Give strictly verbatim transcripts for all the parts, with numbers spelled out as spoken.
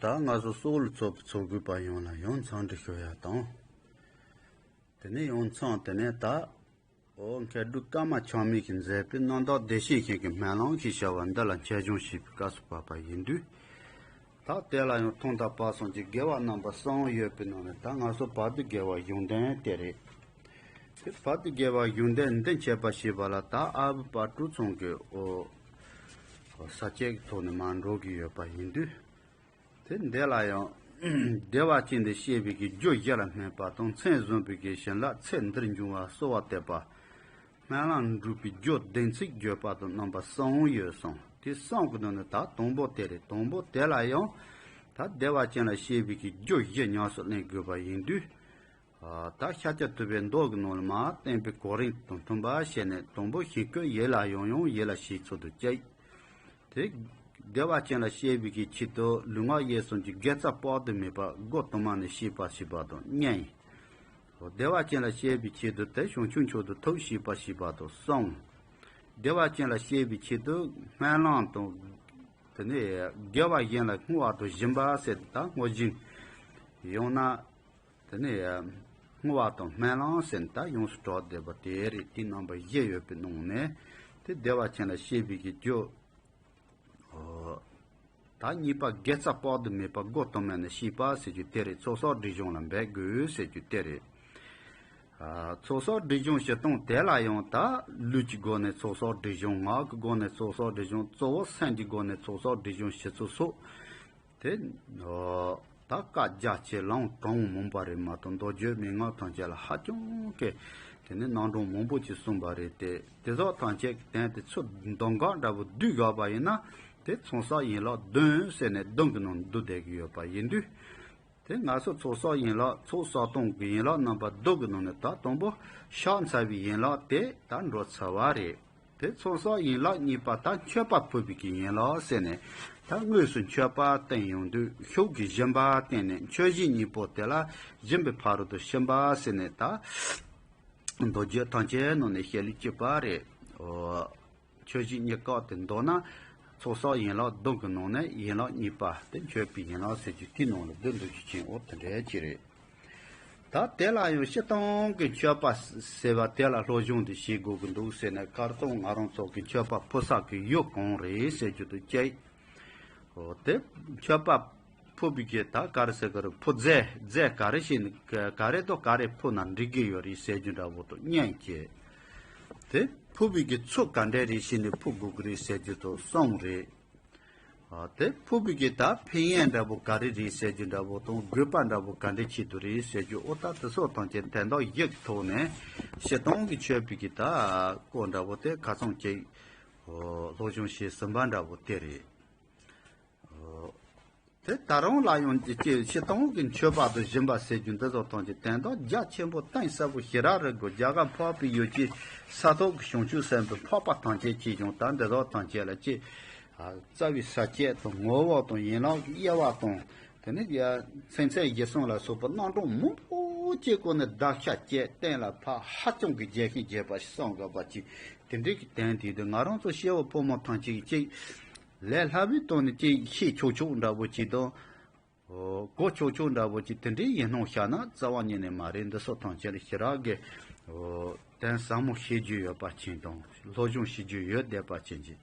ད་ང་ཚོ་སོག་ལུ་ཚོགས་པའི་ཚོགས་དགོས་པ་ཡོངས་ལ་ཡང་འཚམས་འདྲི་ཞུ་ཡ་དང་། དེ་ནས་ཡང་འཚམས་དེ་ནས་ད། ཨོ་མཁས་གྲུབ་ཀརྨ་ཆགས་མེད་ཀྱིས་མཛད་པའི་རྣམ་དག་བདེ་གཤེགས་ཞིང་གི་སྨོན་ལམ་ཞེས་བྱ་བ་འདི་ལ་མཁྱེན་སྦྱོང་བྱེད་པའི་སྐབས་སུ་བབས་པ་ཡིན་དུས། ད་དེ་ལ་ཡང་ཐོག་མཐའ་བར་གསུམ་གྱི་དགེ་བ་རྣམ་པ་གསུམ་ཡོད་པའི་ནང་ནས་ད་ང་ཚོ་བར་དུ་དགེ་བ་གཞུང་དོན་དེ་རེད། དེ་བར་དུ་དགེ་བ་གཞུང་དོན་འདི་འཆད་པ་ཞེས་པ་ལ་ད་ཨ་བུ་པ་ཀྲུ་ཚང་གི་ཨོ། ས་བཅད་ཀྱི་ཐོག་ནས་མར་འགྲོ་གི་ཡོད་པ་ཡིན་དུས། དེ་འདི་ལ་ཡང་། བདེ་བ་ཅན་དུ་གཤེགས་པའི་གི་རྒྱུ་བཞི་ལ་སྨོད་པ་དང་མཚན་བཟུང་བའི་གི་བྱིན་རླབས་ཚེ་འདིར་འབྱུང་བ་གསོལ་བ་འདེབས་པ། སྨོན་ལམ་འགྲུབ་པའི་རྒྱུ་བདེན་ཚིག་བརྗོད་པ་དང་རྣམ་པ་གསུམ་ཡོད་གསུངས། དེ་གསུམ་གྱི་ནང་ནས་ད་དང་པོ་དེ་རེད། དང་པོ་དེ་ལ་ཡང་། ད་བདེ་བ་ཅན་ལ་གཤེགས་པའི་གི་རྒྱུ་བཞི་ཉམས་སུ་ལེན་དགོས་པ་ཡིན་དུས། ད་ཤཱཀྱ་ཐུབ་པའི་མདོ་གི་ནང་ལ་མར་བསྟན་པའི་གོ་རིམ་དང་མཐུན་པ་བྱས་ནས་དང་པོ་ཞིང་བཀོད་ཡིད་ལ་ཡང་ཡང་ཡིད་ལ་བྱེད་ཚུལ་དུ་བྱས། དེ། བདེ་བ་ཅན་ལ་གཤེགས་པའི་གི་ཆེད་དུ་ལུས་ངག་ཡིད་གསུམ་གྱི་དགེ་རྩ་དཔག་ཏུ་མེད་པ་སྒོ་དུ་མ་ནས་བྱེད་པ་ཞེས་པ་དང་གཉིས། བདེ་བ་ཅན་ལ་གཤེགས་པའི་ཆེད་དུ་དེ་བྱང་ཆུབ་མཆོག་ཏུ་ཐུགས་བསྐྱེད་པ་ཞེས་པ་དང་གསུམ། བདེ་བ་ཅན་ལ་གཤེགས་པའི་ཆེད་དུ་སྨོན་ལམ་དང་། དེ་ནས་དགེ་བ་གཞན་ལ་བསྔོ་བ་དང་སྦྱིན་པ་ཟེར་ཏེ་ད་བསྔོ་སྦྱིན། ཡང་ན། དེ་ནས་བསྔོ་བ་དང་སྨོན་ལམ་ཟེར་ནས་ད་ཡོངས་སུ་གྲགས་བསྡད་པ་དེ་རེད། དེ་རྣམ་པ་བཞི་ཡོད་པའི་ནང་ནས་དེ་བདེ་བ་ཅན་ལ་གཤེགས་པའི་གི་རྒྱུ། ཨོ། ད་གཉིས་པ་དགེ་རྩ་དཔག་ཏུ་མེད་པ་སྒོ་དུ་མ་ནས་བྱེད་པ་ཟེར་རྒྱུ་དེ་རེད། ཚོགས་བསགས་སྒྲིབ་སྦྱོང་ལ་འབད་དགོས་ཟེར་རྒྱུ་དེ་རེད། ཨ། ཚོགས་བསགས་སྒྲིབ་སྦྱོང་བྱེད་སྟངས་དེ་ལ་ཡང་ད་ལུས་ཀྱི་སྒོ་ནས་ཚོགས་བསགས་སྒྲིབ་སྦྱོང་། ངག་གི་སྒོ་ནས་ཚོགས་བསགས་སྒྲིབ་སྦྱོང་། གཙོ་བོ་སེམས་ཀྱི་སྒོ་ནས་ཚོགས་བསགས་སྒྲིབ་སྦྱོང་བྱེད་ཚུལ་སོགས། དེ། ད་བཀའ་རྒྱ་ཆེ་ལམ་གྲུང་མང་པོ་རེད་མ་གཏོགས་མདོ་རྒྱུད་མན་ངག་ཐམས་ཅད་ལ་ཧ་ཅང་གི། དེ་ནི་རྣམ་གྲངས་མང་པོ་ཅིག་གསུངས་པ་རེད་དེ། དེ་སོགས་ཐམས་ཅད་ཀྱི་དོན་དེ་ཚུར་མདོ་འགག་འདྲ་པོ་བསྡུས་དགོས་པ་ཡིན་ན། དེ་ཚོགས་བསགས་ཡན་ལག་བདུན་ཟེར་ནས་བདུན་གྱི་ནང་བསྡུ་བསྡད་ཀྱི་ཡོད་པ་ཡིན་དུས། དེ་ང་ཚོ་ཚོགས་བསགས་ཡན་ལག་ཚོགས་བསགས་སྟངས་ཀྱི་ཡན་ལག་རྣམ་པ་བདུན་གྱི་ནང་ནས་ད་དང་པོ་ཕྱག་འཚལ་བའི་ཡན་ལག་དེ་ད་འགྲོ་ཚར་བ་རེད། དེ་ཚོགས་བསགས་ཡན་ལག་གཉིས་པ་ད་མཆོད་པ་ཕུལ་བའི་གི་ཡན་ལག་ཟེར་ནས། ད་དངོས་སུ་མཆོད་པ་བསྟན་ཡོང་དུས་ཤུགས་ཀྱིས་སྦྱིན་པ་བསྟན་ནས་མཆོད་བཞིན་གཉིས་པོ་དེ་ལ་སྦྱིན་པའི་ཕ་རོལ་ཏུ་ཕྱིན་པ་ཟེར་ནས་ད། མདོ་རྒྱུད་ཐམས་ཅད་ནང་ནས་བཤད་ལུགས་གཅིག་པ་རེད། ཨོ། མཆོད་བཞིན་གཉིས་ཀ་དེ་འདོགས་ན། ཚོགས་བསགས་ཡན་ལག་བདུན་གྱི་ནང་ནས་ཡན་ལག་གཉིས་པ་དེ་མཆོད་པའི་ཡན་ལག་ཟེར་རྒྱུ་དེའི་ནང་ལ་བསྡུ་འདུག་རྒྱུ་ཅན་འོ་དེ་འདྲ་ཅིག་རེད། ད་དེ་ལ་ཡང་སྤྱིར་བཏང་གི་མཆོད་པ་ཟེར་བ་དེ་ལ་སློབ་སྦྱོང་དེ་བྱེད་དགོས་ཀྱི་འདུག་ཟེར་ནས། གར་སོང་ང་རང་ཚོ་གི་མཆོད་པ་ཕུལ་ས་གི་ཡུལ་གང་རེད་ཟེར་རྒྱུ་དེ་བཅས། འོ་དེ་མཆོད་པ་ཕུལ་བའི་གི་ད་ག་རེ་ཟེར་གི་རེད། ཕུལ་རྫས་རྫས་ག་རེ་ཞིག་ནི་ག་རེ་དང་ག་རེ་ཕུལ་ན་འགྲིག་གི་ཡོད་རེད་ཟེར་རྒྱུ་འདྲ་པོ་དང་གཉིས་བྱས། དེ་ཕུལ་བའི་གི་ཚུལ་ག་འདྲ་རེ་ཞིག་ནི་ཕུལ་དགོས་ཀྱི་རེད་ཟེར་རྒྱུ་དང་གསུམ་རེད། ཨ། དེ་ཕུལ་བའི་གི་ད་ཕན་ཡོན་འདྲ་པོ་ག་རེ་རེད་ཟེར་རྒྱུ་འདྲ་པོ་དང་དགོས་པ་འདྲ་པོ་ག་འདྲ་ཆེད་དུ་རེད་ཟེར་རྒྱུ། འོ་ད་དེ་སོགས་ཐམས་ཅད་དོན་དག་བཞི་གི་ཐོག་ནས་སྤྱིར་བཏང་གི་མཆོད་པའི་གི་ད་སྐོར་འདྲ་པོ་དེ་ཁ་ཚང་གཅིག་སློབ་སྦྱོང་བྱས་ཟིན་པ་འདྲ་པོ་དེ་རེད། དེ་ད་རུང་ལ་ཡང་ཅིག་སྤྱིར་བཏང་གི་མཆོད་པ་དང་སྦྱིན་པ་ཟེར་རྒྱུ་འདི་ཚོ་ཐམས་ཅད་དོན་དག་རྒྱ་ཆེན་པོ་གཏིང་ཟབ་པོ་ཞེ་དྲག་རེད་གོ། རྒྱ་གར་འཕགས་པའི་ཡུལ་གྱི་ས་ཐོབ་ཀྱི་བྱང་ཆུབ་སེམས་དཔའི་འཕགས་པ་ཐམས་ཅད་ཀྱིས་ཀྱང་ད་འདི་ཚོ་ཐམས་ཅད་ལ་ཅིག་རྩ་བའི་ས་བཅད་དང་ངོ་བོ་དང་ཡན་ལག་དབྱེ་བ་དང་། དེ་ནས་ཡ་ཚིག་མཚོན་བཞི་གསུམ་ལ་སོགས་པ་རྣམ་གྲངས་མང་པོ་ཅིག་སྐོར་ནས་བརྡར་ཤ་བཅད་གཏན་ལ་ཕབ། ཧ་ཅང་གི་རྒྱས་ཤིང་རྒྱས་པ་ཞིག་གསུང་དགོས་པ་ཅིག་དེ་འདྲའི་གི་དོན་དེ་དུས་ང་རང་ཚོ་སྐྱེ་བོ་ཕོ་མོ་ཐམས་ཅད་ཀྱིས་ཅིག་ལས་སླ་བའི་ཐོག་ནས་ཅིག་ཤེས་ཆོག་ཆོག་འདྲ་པོ་ཅིག་དང་། གོ་ཆོག་ཆོག་འདྲ་པོ་ཅིག་དེ་འདྲའི་ཡིན་སྣང་ཤར་ན་རྩ་བ་ཉིད་ནས་མ་རེད། འདི་སོགས་ཐམས་ཅད་ལ་ཞེ་དྲག་གི་དོན་ཟབ་མོ་ཤེས་རྒྱུ་ཡོད་པ་ཅན་དང་། སློབ་སྦྱོང་བྱེད་རྒྱུ་ཡོད་བསྡད་པ་ཅན་གྱི་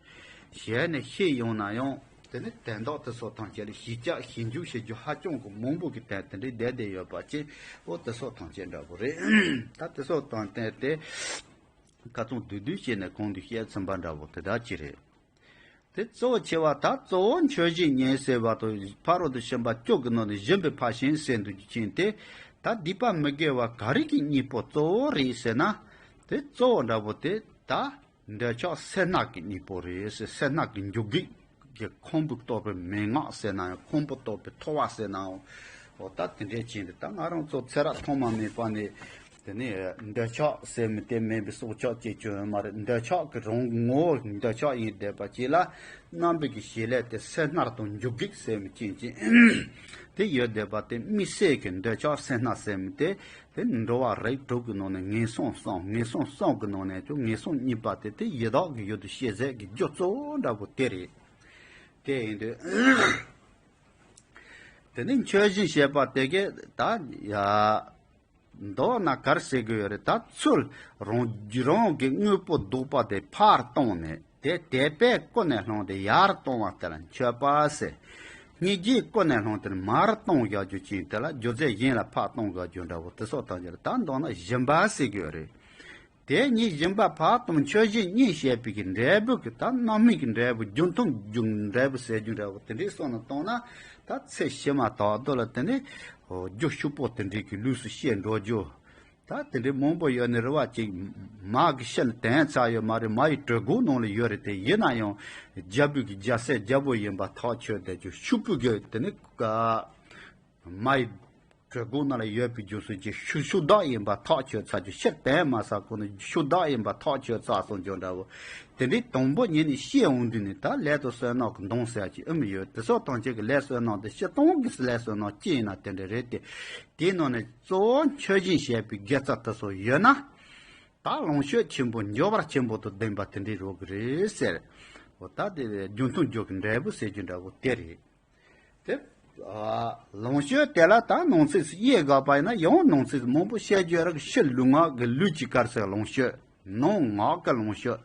ཞལ་ནས་ཤེས་ཡོང་ན་ཡང་། དེ་ནི་དོན་དག་དེ་སོགས་ཐམས་ཅད་ལ་ཞིབ་ཆ་ཞིབ་འཇུག་བྱེད་རྒྱུ་ཧ་ཅང་གི་མང་པོ་གི་དོན་དེ་འདྲའི་བསྡད་བསྡད་ཡོད་པ་ཅན། འོ་དེ་སོགས་ཐམས་ཅད་འདྲ་པོ་རེད། ད་དེ་སོགས་དང་བསྟུན་ཏེ་ཁ་ཚང་བསྡུས་བསྡུས་བྱས་ནས་གོང་དུ་བཤད་ཚུན་པ་འདྲ་པོ་དེ་དག་ཅིག་རེད། དེ་གཙོ་བོ་ཆེ་བ་ད་གཙོ་བོ་མཆོད་བཞིན་ཉིད་ཟེར་བ་དང་ཕ་རོལ་ཏུ་ཕྱིན་པ་བཅུ་གི་ནང་ནས་སྦྱིན་པའི་ཕར་ཕྱིན་ཟེར་འདུག་རྒྱུ་ཅན་དེ། ད་སྡིག་པ་མི་དགེ་བ་ག་རེ་གི་གཉེན་པོ་གཙོ་བོ་རེད་ཟེར་ན། དེ་གཙོ་བོ་འདྲ་པོ་དེ་ད་འདོད་ཆགས་སེར་སྣ་གི་གཉེན་པོ་རེད་ཟེར། སེར་སྣ་གི་འཇུག་གི་གི་ཁོང་བུ་གཏོགས་པའི་མན་ངག་ཟེར་ན་ཡང་། ཁོང་བུ་གཏོགས་པའི་ཐོ་བ་ཟེར་ན་ཡང་། འོ་ད་དེ་འདྲའི་ཅན་དེ་ད་ང་རང་ཚོ་ཚེ་རབས་ཐོག་མ་མེད་པ་ནས་དེ་ནས་འདོད་ཆགས་ཟེར་མི་དེ་མེད་པའི་སྲོག་ཆགས་ཅིག་ཀྱང་ཡོད་མ་རེད། འདོད་ཆགས་ཀྱི་རང་ངོ་བོ་འདོད་ཆགས་ཡིན་བསྡད་པ་ཅིག་ལ། རྣམ་པའི་གི་བྱེད་ལས་དེ་སེར་སྣ་དང་འཇུག་གི་ཟེར་མི་ཅན་ཅན་དེ་ཡོད་བསྡད་པ་དེ། དམིགས་བསལ་གྱི་འདོད་ཆགས་སེར་སྣ་ཟེར་མི་དེ། དེ་འགྲོ་བ་རིགས་དྲུག་གི་ནང་ནས་ངན་སོང་གསུམ། ངན་སོང་གསུམ་གི་ནང་ནས་ཀྱང་ངན་སོང་གཉིས་པ་དེ་དེ་ཡི་དྭགས་ཀྱི་ཡུལ་དུ་སྐྱེ་ཟེར་གྱི་རྒྱུ་གཙོ་བོ་འདྲ་པོ་དེ་རེད། དེ་ཡིན་དུས། དེ་ནས་མཆོད་སྦྱིན་བྱེད་པ་དེ་གས་ད་ཡ། མདོར་ན་ག་རེ་ཟེར་གི་ཡོད་རེད། ད་ཚུར་རང་རང་གི་དངོས་པོ་བདོག་པ་དེ་ཕར་བཏང་ནས། དེ་དད་པས་ཀུན་ནས་བསླངས་ཏེ་ཡར་བཏང་བ་དེ་ལ་མཆོད་པ་ཟེར། སྙིང་རྗེས་ཀུན་ནས་བསླངས་ཏེ་མར་བཏང་བཞག་རྒྱུ་ཅན་དེ་ལ་སྒྱུ་རྩལ་གཞན་ལ་ཕར་བཏང་བཞག་རྒྱུ་འདྲ་བོ་དེ་སོགས་དང་བཅས་ལ་ད་མདོར་ན་སྦྱིན་པ་ཟེར་གི་ཡོད་རེད། དེ་གཉིས་སྦྱིན་པ་ཕར་བཏང་མཆོད་སྦྱིན་གཉིས་བྱས་པའི་གི་འབྲས་བུ་གི་ད་རྣམ་སྨིན་གི་འབྲས་བུ། རྒྱུ་མཐུན་རྒྱུ་འབྲས་བུ་ཟེར་རྒྱུ་འདྲ་བོ་དེ་འདྲའི་སོགས་ནང་བཏང་ན། ད་ཚེ་ཕྱི་མ་དག་ཏུ་ལ་དེ་ནས་རྒྱུ་ཕྱུག་པོ་དེ་འདྲའི་གི་ལུས་སུ་སྐྱེ་འགྲོ་རྒྱུ། ད་དེ་འདྲའི་མང་པོ་ཡོད་ནི་རེད་བ། ཅིག་མ་གི་ཤི་ལ་དོན་ཚར་ཡོད་མ་རེད། མ་ཡི་གྲོད་ཁོག་ནང་ལ་ཡོད་རེད་དེ། ཡིན་ན་ཡང་རྒྱལ་པོའི་གི་རྒྱལ་སྲས་རྒྱལ་པོ་ཡིན་པ་ཐག་ཆོད་དེ། ཅིག་ཕྱུག་པོའི་གི་དེ་ནི་ཀ་མ་ཡི་གྲོད་ཁོག་ནང་ལ་ཡོད་པའི་རྒྱུ་སུ་ཅིག་ཕྱུག་ཕྱུག་བདག་ཡིན་པ་ཐག་ཆོད་ཚར། ཅིག་ཕྱིར་དོན་མ་ཚར་གོང་ནས་ཕྱུག་བདག་ཡིན་པ་ཐག་ཆོད་ཚར་སོང་རྒྱུ་འདྲ་བོ། དེ་འདྲའི་དང་པོ་ཉིད་ནས་སྐྱེ་འོང་དུས་ནས་ད་ལས་དང་བསོད་ནམས་ཀྱི་མདུང་ཟེར་གྱི་ཨེ་མི་ཡོད། དེ་སོགས་དང་བཅས་ཀྱི་ལས་བསོད་ནམས་དེ་སྤྱིར་བཏང་གི་ལས་བསོད་ནམས་ཅི་ཡིན་ན་དེ་འདྲ་རེད་དེ། དེའི་ནང་ནས་གཙོ་བོ་མཆོད་སྦྱིན་བྱས་པའི་དགེ་རྩ་དེ་ཚོ་ཡོད་ན། ད་ལོངས་སྤྱོད་ཆེན་པོ་འབྱོར་བ་ཆེན་པོ་དང་ལྡན་པ་དེ་འདྲའི་རོགས་ཀྱི་རེད་ཟེར། འོ་ད་དེ་རྒྱུ་མཐུན་རྒྱུ་གི་འབྲས་བུ་ཟེར་རྒྱུ་འདྲ་བོ་དེ་རེད། དེ། ཨ། ལོངས་སྤྱོད་དེ་ལ་ད་ནང་གསེས་སུ་དབྱེ་དགོས་པ་ཡིན་ན་ཡང་ནང་གསེས་སུ་མང་པོ་བཤད་རྒྱུ་རག་གི། ཕྱི་ལུས་ངག་གི་ལུས་ཀྱི་དཀར་ཟས་ལོངས་སྤྱོད། ནང་ངག་གི་ལོངས་སྤྱོད།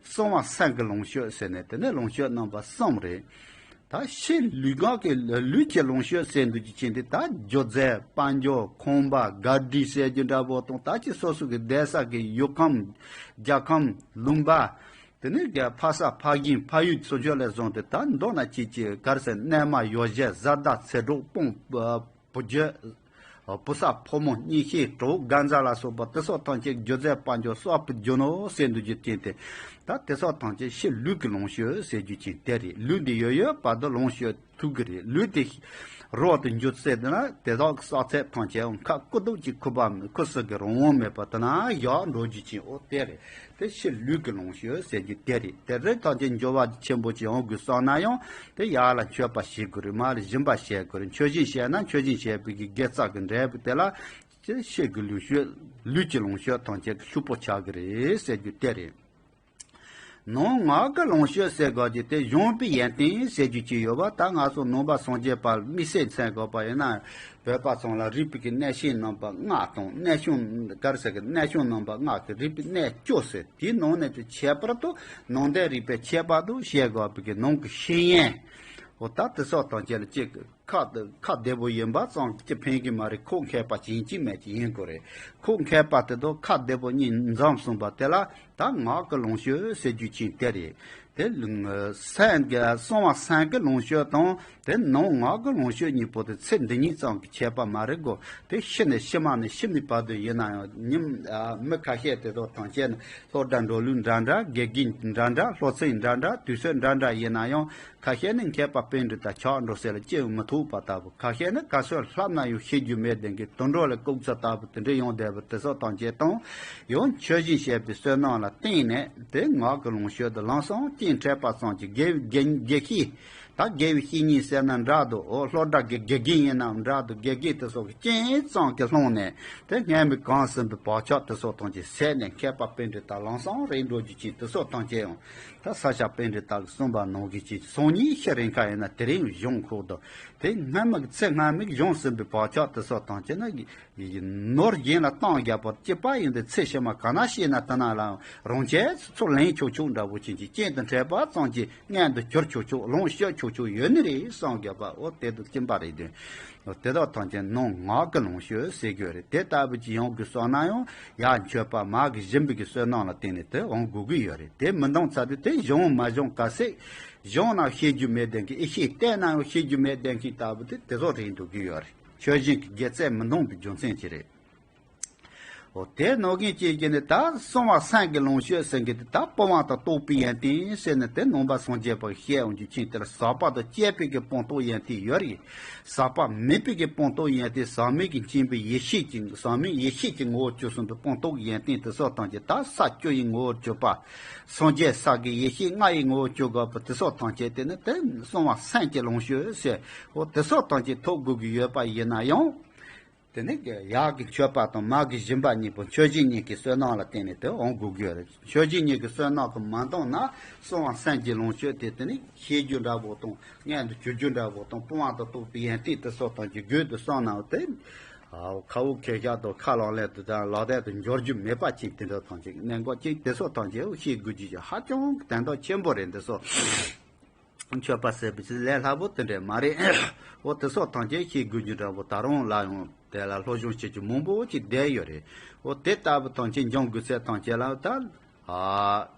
གསང་བ་སེམས་ཀྱི་ལོངས་སྤྱོད་ཟེར་ནས་དེ་ནས་ལོངས་སྤྱོད་རྣམ་པ་གསུམ་རེད། ད་ཕྱི་ལུས་ངག་གི་ལུས་ཀྱི་ལོངས་སྤྱོད་ཟེར་འདུག་རྒྱུ་ཅན་དེ་ད་སྒྱུ་རྩལ་དཔལ་འབྱོར་ཁང་པ་གར་སྒྲིག་ཟེར་རྒྱུ་འདྲ་བོ་དང་། ད་ཅི་སོ་སོ་གི་བསྡད་ས་གི་ཡུལ་ཁམས་རྒྱལ་ཁམས་ལུང་པ། དེ་ནས་རྒྱ་ཕ་ས་ཕ་རྒན་ཕ་ཡུལ་ཚུར་ཕྱོགས་ལས་བཟུང་སྟེ། ད་མདོར་ན་ཅིག་ཅིག་ག་རེ་ཟེར། གནས་མལ་ཡོ་བྱད་བཟའ་ཟླ་ཚེ་སྒྲུབ་སྤོང་བུ་རྒྱུད། བུ་ཚ་ཕོ་མོ་གཉེན་བཤེས་གྲོགས་རྒན་རྩ་ལ་སོགས་པ་དེ་སོགས་ཐམས་ཅད་སྒྱུ་རྩལ་དཔལ་འབྱོར་གསར་བུ་རྒྱུ་ནོར་ཟེར་འདུག་རྒྱུ་རྐྱེན་དེ། ད་དེ་སོགས་ཐམས་ཅད་ཕྱི་ལུས་ཀྱི་ལོངས་སྤྱོད་ཟེར་རྒྱུ་ཅན་དེ་རེད། ལུས་འདི་ཡོད་ཡོད་བར་དུ་ལོངས་སྤྱོད་ཐུབ་ཀྱི་རེད། ལུས་དེ་རོགས་དུ་འཇུ་ཟེར་ན་དེ་དག་གི་བསགས་ཚད་ཐམས་ཅད་ཁ་ཁུ་བསྡུ་ཅིག་ཁུ་བ་ཁུ་སིམ་གྱི་རང་དབང་མེད་པ་དེ་ན་ཡག་འགྲོ་རྒྱུ་ཅན། འོ་དེ་རེད། དེ་ཕྱི་ལུས་ཀྱི་ལོངས་སྤྱོད་ཟེར་རྒྱུ་དེ་རེད། དེ་རེད། ཐམས་ཅད་འབྱོར་བ་ཆེན་པོ་ཅིག་ཡོང་དགོས་བསམ་ན་ཡང་དེ་ཡར་ལ་མཆོད་པ་བྱེད་དགོས་རེད། མར་ལ་སྦྱིན་པ་བྱེད་དགོས་རེད། མཆོད་སྦྱིན་བྱས་ན་མཆོད་སྦྱིན་བྱས་པའི་གི་དགེ་རྩ་གི་འབྲས་བུ་དེ་ལ་ཕྱི་ཕྱི་གི་ལུས་སྤྱོད། ལུས་ཀྱི་ལོངས་སྤྱོད་ཐམས་ཅད་ཕྱུག་པོ་ཆགས་ཀྱི་རེད་ཟེར་རྒྱུ་དེ་རེད། ནང་ངག་གི་ལོངས་སྤྱོད་ཟེར་དགོས་རྒྱུ་དེ་གཞོམ་པའི་ཡོན་ཏན་ཟེར་རྒྱུ་ཅིག་ཡོད་པ། ད་ང་ཚོ་ནང་པ་སངས་རྒྱས་པ་དམིགས་བསལ་མཚོན་དགོས་པ་ཡིན་ན། བོད་པ་ཚོ་ལ་རིག་པའི་གི་གནས་ཤིང་རྣམ་པ་ལྔ་དང་། གནས་ཤིང་ག་རེ་ཟེར་གི། གནས་ཤིང་རྣམ་པ་ལྔ་གི་རིག་པའི་གནས་བཅུ་ཟེར། དེའི་ནང་ནས་དེ་ཁྱད་པར་དུ་ནང་བསྟན་རིག་པའི་ཁྱད་པར་དུ་བཤད་དགོས་པའི་གི་ནང་གི་ཤེས་ཡོན། འོ་ད་དེ་སོགས་དང་བཅས་ལ་ཅིག་ཁ་ཁ་བདེ་པོ་ཡིན་པ་ཙམ་གྱིས་ཕན་གྱི་མ་རེད། ཁོག་མཁས་པ་ཅིག་ཡིན་གཅིག་མིན་གཅིག་ཡིན་དགོས་རེད། ཁོག་མཁས་པ་དེ་དང་ཁ་བདེ་པོ་གཉིས་འཛོམས་སོང་བ་དེ་ལ་ད་ངག་གི་ལོངས་སྤྱོད་ཟེར་རྒྱུ་ཅན་དེ་རེད། དེ་སེམས་ཀྱི་གསང་བ་སེམས་ཀྱི་ལོངས་སྤྱོད་དང་དེ་ནང་ངག་གི་ལོངས་སྤྱོད་གཉིས་པོ་དེ་ཚེ་འདི་ཉིད་ཙམ་གྱི་ཁྱད་པར་མ་རེད་གོ། དེ་ཕྱི་ནས་ཕྱི་མ་ནས་ཕྱི་མའི་བར་དུ་ཡིན་ན་ཡང་ཉིན་མི་ཁ་ཤས་དེ་དག་ཐམས་ཅད་ནི་སློབ་གྲྭ་འགྲོ་ལུགས་འདྲ་འདྲ། དགེ་རྒན་འདྲ་འདྲ། སློབ་ཚན་འདྲ་འདྲ། དུས་ཚོད་འདྲ་འདྲ་ཡིན་ན་ཡང་། ཁ་ཤས་ནི་མཁས་པ་པཎྜི་ཏ་ཆགས་འགྲོ་ཟེར་ལ་སྐྱེ་མི་ཐུབ་པ་ལྟ་བུ། ཁ་ཤས་ནི་ག་ཚོད་ལྷབ་ན་ཡང་ཤེས་རྒྱུ་མེད་ལྡན་གྱི་དུད་འགྲོ་ལ་ལྐུགས་ཚོད་ལྟ་བུ་དེ་འདྲ་ཡོང་བསྡད་པ་དེ་སོགས་ཐམས་ཅད་དང་། ཡང་མཆོད་སྦྱིན་བྱས་པའི་བསོད་ནམས་ལ་བརྟེན་ནས་དེ་ངག་གི་ལོངས་སྤྱོད་དུ་ལམ་སང་སྤྱན་འཕྲད་པ་ཙམ་གྱིས་དགེ་དགེ་དགེ་བཤེས། ད་དགེ་བའི་བཤེས་གཉེན་ཟེར་ན་འདྲ་འདུག། འོ་སློབ་གྲྭ་གི་དགེ་རྒན་ཡིན་ནའང་འདྲ་འདུག། དགེ་རྒན་དེ་སོགས་ཀྱི་སྤྱན་ཙམ་གྱིས་བསླངས་ནས་དེ་སྔས་མའི་གང་ཟིན་པའི་བག་ཆགས་དེ་སོགས་ཐམས་ཅད་ཟད་ནས་མཁས་པ་པཎྜི་ཏ་ལམ་སང་རེད་འགྲོ་རྒྱུ་ཅན་དེ་སོགས་ཐམས་ཅད་ཡང་། ད་ས་སྐྱ་པཎྜི་ཏ་གིས་གསུངས་པ་ནང་བཞིན་གྱི་སང་ཉིན་ཤི་རན་ཁ་ཡིན་ན་དེ་རིང་གཞུང་ཁོག་ཏུ། དེ་སྔ་མ་གི་ཚེ་སྔ་མའི་གཞུང་ཟིན་པའི་བག་ཆགས་དེ་སོགས་ཐམས་ཅད་ནི་ནོར་གཞན་ལ་བཏང་རྒྱག་པར་སྐྱིད་པ་ཡིན་ཏེ། ཚེ་ཕྱི་མ་ག་ན་ཤི་ན་དེ་ན་ལ་རང་ཆས་ཚུར་ལེན་ཆོག་ཆོག་འདྲ་བོ་ཅན་གྱི་སྤྱན་དུ་འཕྲད་པ་ཙམ་གྱིས་མངོན་དུ་གྱུར་ཆོག་ཆོག། ལོངས་སྤྱོད་ཆོག་ཆོག་ཡོད་ནི་རེད་བསམ་རྒྱག་པ། འོ་དེ་དང་གཅིག་པ་རེད་དེ། དེ་དག་ཐམས་ཅད་ནང་ངག་གི་ལོངས་སྤྱོད་ཟེར་གྱི་ཡོད་རེད། དེ་ལྟ་བུ་ཅིག་ཡོང་དགོས་བསམ་ན་ཡང་ཡར་མཆོད་པ་མར་གྱི་སྦྱིན་པའི་གི་བསོད་ནམས་ལ་བརྟེན་ནས་དེ་འོང་དགོས་ཀྱི་ཡོད་རེད། དེ་མི་འདང་ཚར་དུས་དེ་གཞུང་མ་གཞུང་ག་ཚད་གཞུང་ན་ཤེས་རྒྱུ་མེད་ལྡན་གྱི། ཨེ་ཤེས་བལྟས་ན་ཡང་ཤེས་རྒྱུ་མེད་ལྡན་གྱི་ལྟ་བུ་དེ་དེ་ཚོ་རེད་འདུག་གི་ཡོད་རེད། མཆོད་སྦྱིན་གྱི་དགེ་རྩས་མི་འདང་པའི་རྒྱུ་མཚན་ཅི་རེད། འོ་དེ་ནོ་གིན་ཅེས་ཀྱི་ནི་ད་གསང་བ་སེམས་ཀྱི་ལོངས་སྤྱོད་ཟེར་གྱི་དེ་ད་སྤོང་བ་དང་རྟོགས་པའི་ཡོན་ཏན་ཟེར་ནས་དེ་ནང་པ་སངས་རྒྱས་པ་བཤད་འོང་རྒྱུ་ཅན་དེ་ལ་ཟག་པ་དང་བཅས་པའི་གི་སྤངས་རྟོགས་ཡོན་ཏན་ཡོད་རེད། ཟག་པ་མེད་པའི་གི་སྤངས་རྟོགས་ཡོན་ཏན། ཟག་མེད་ཀྱི་མཁྱེན་པའི་ཡེ་ཤེས་ཀྱི། ཟག་མེད་ཡེ་ཤེས་ཀྱི་ངོ་བོར་གྱུར་སོང་བའི་སྤངས་རྟོགས་ཡོན་ཏན་དེ་སོགས་ཐམས་ཅད་ད་ས་བཅུ་ཡི་ངོ་བོར་གྱུར་པ། སངས་རྒྱས་ས་གི་ཡེ་ཤེས་ལྔ་ཡི་ངོ་བོར་གྱུར་དགོས་པ་དེ་སོགས་ཐམས་ཅད་དེ་ནི་དེ་གསང་བ་སེམས་ཀྱི་ལོངས་སྤྱོད་ཟེར། འོ་དེ་སོགས་ཐམས་ཅད་ཐོབ་དགོས་ཀྱི་ཡོད་པ་ཡིན་ན་ཡང་། དེ་ནི་ཡག་གི་མཆོད་པ་དང་མ་གི་སྦྱིན་པ་གཉིས་པོ་མཆོད་སྦྱིན་གཉིས་ཀྱི་བསོད་ནམས་ལ་བརྟེན་ནས་དེ་འོང་དགོས་ཀྱི་ཡོད་རེད། མཆོད་སྦྱིན་གཉིས་ཀྱི་བསོད་ནམས་ཀྱིས་མ་འདང་ན་གསང་བ་སེམས་ཀྱི་ལོངས་སྤྱོད་དེ་དེ་ནི་ཤེས་རྒྱུ་འདྲ་པོ་དང་སྔོན་དུ་འགྱུར་རྒྱུ་འདྲ་པོ་དང་སྤོང་བ་དང་རྟོགས་པའི་ཡོན་ཏན་དེ་ཚོ་ཐམས་ཅད་རྒྱུད་དུ་སོང་ནའང་དེ། ཨའོ་ཁ་འུ་ཁེ་ཤ་དང་ཁ་ལག་ལེན་དུ་དང་ལག་ལྡན་དུ་འབྱོར་རྒྱུ་མེད་པ་ཅིག་དེ་འདྲ་ཐམས་ཅད་གནད་འགག་ཅིག་དེ་ཚོ་ཐམས་ཅད་ཤེས་དགོས་རྒྱུ་ཞིག་ཧ་ཅང་གི་དོན་དག་ཆེན་པོ་རེད། འདི་ཚོ་མཆོད་པ་ཟེར་བའི་ཚེ་ལས་སླ་པོ་དེ་འདྲ་མ་རེད། འོ་དེ་ཚོ་ཐམས་ཅད་ཤེས་དགོས་རྒྱུ་འདྲ་པོ་ད་རུང་ལ་ཡང་དེ་ལ་སློབ་སྦྱོང་བྱེད་རྒྱུ་མང་པོ་ཅིག་བསྡད་ཡོད་རེད། འོ་དེ་ལྟ་བུ་ཐམས་ཅད་འབྱུང་དགོས་ཚད་ཐམས་ཅད་ལ་ད། ཨ།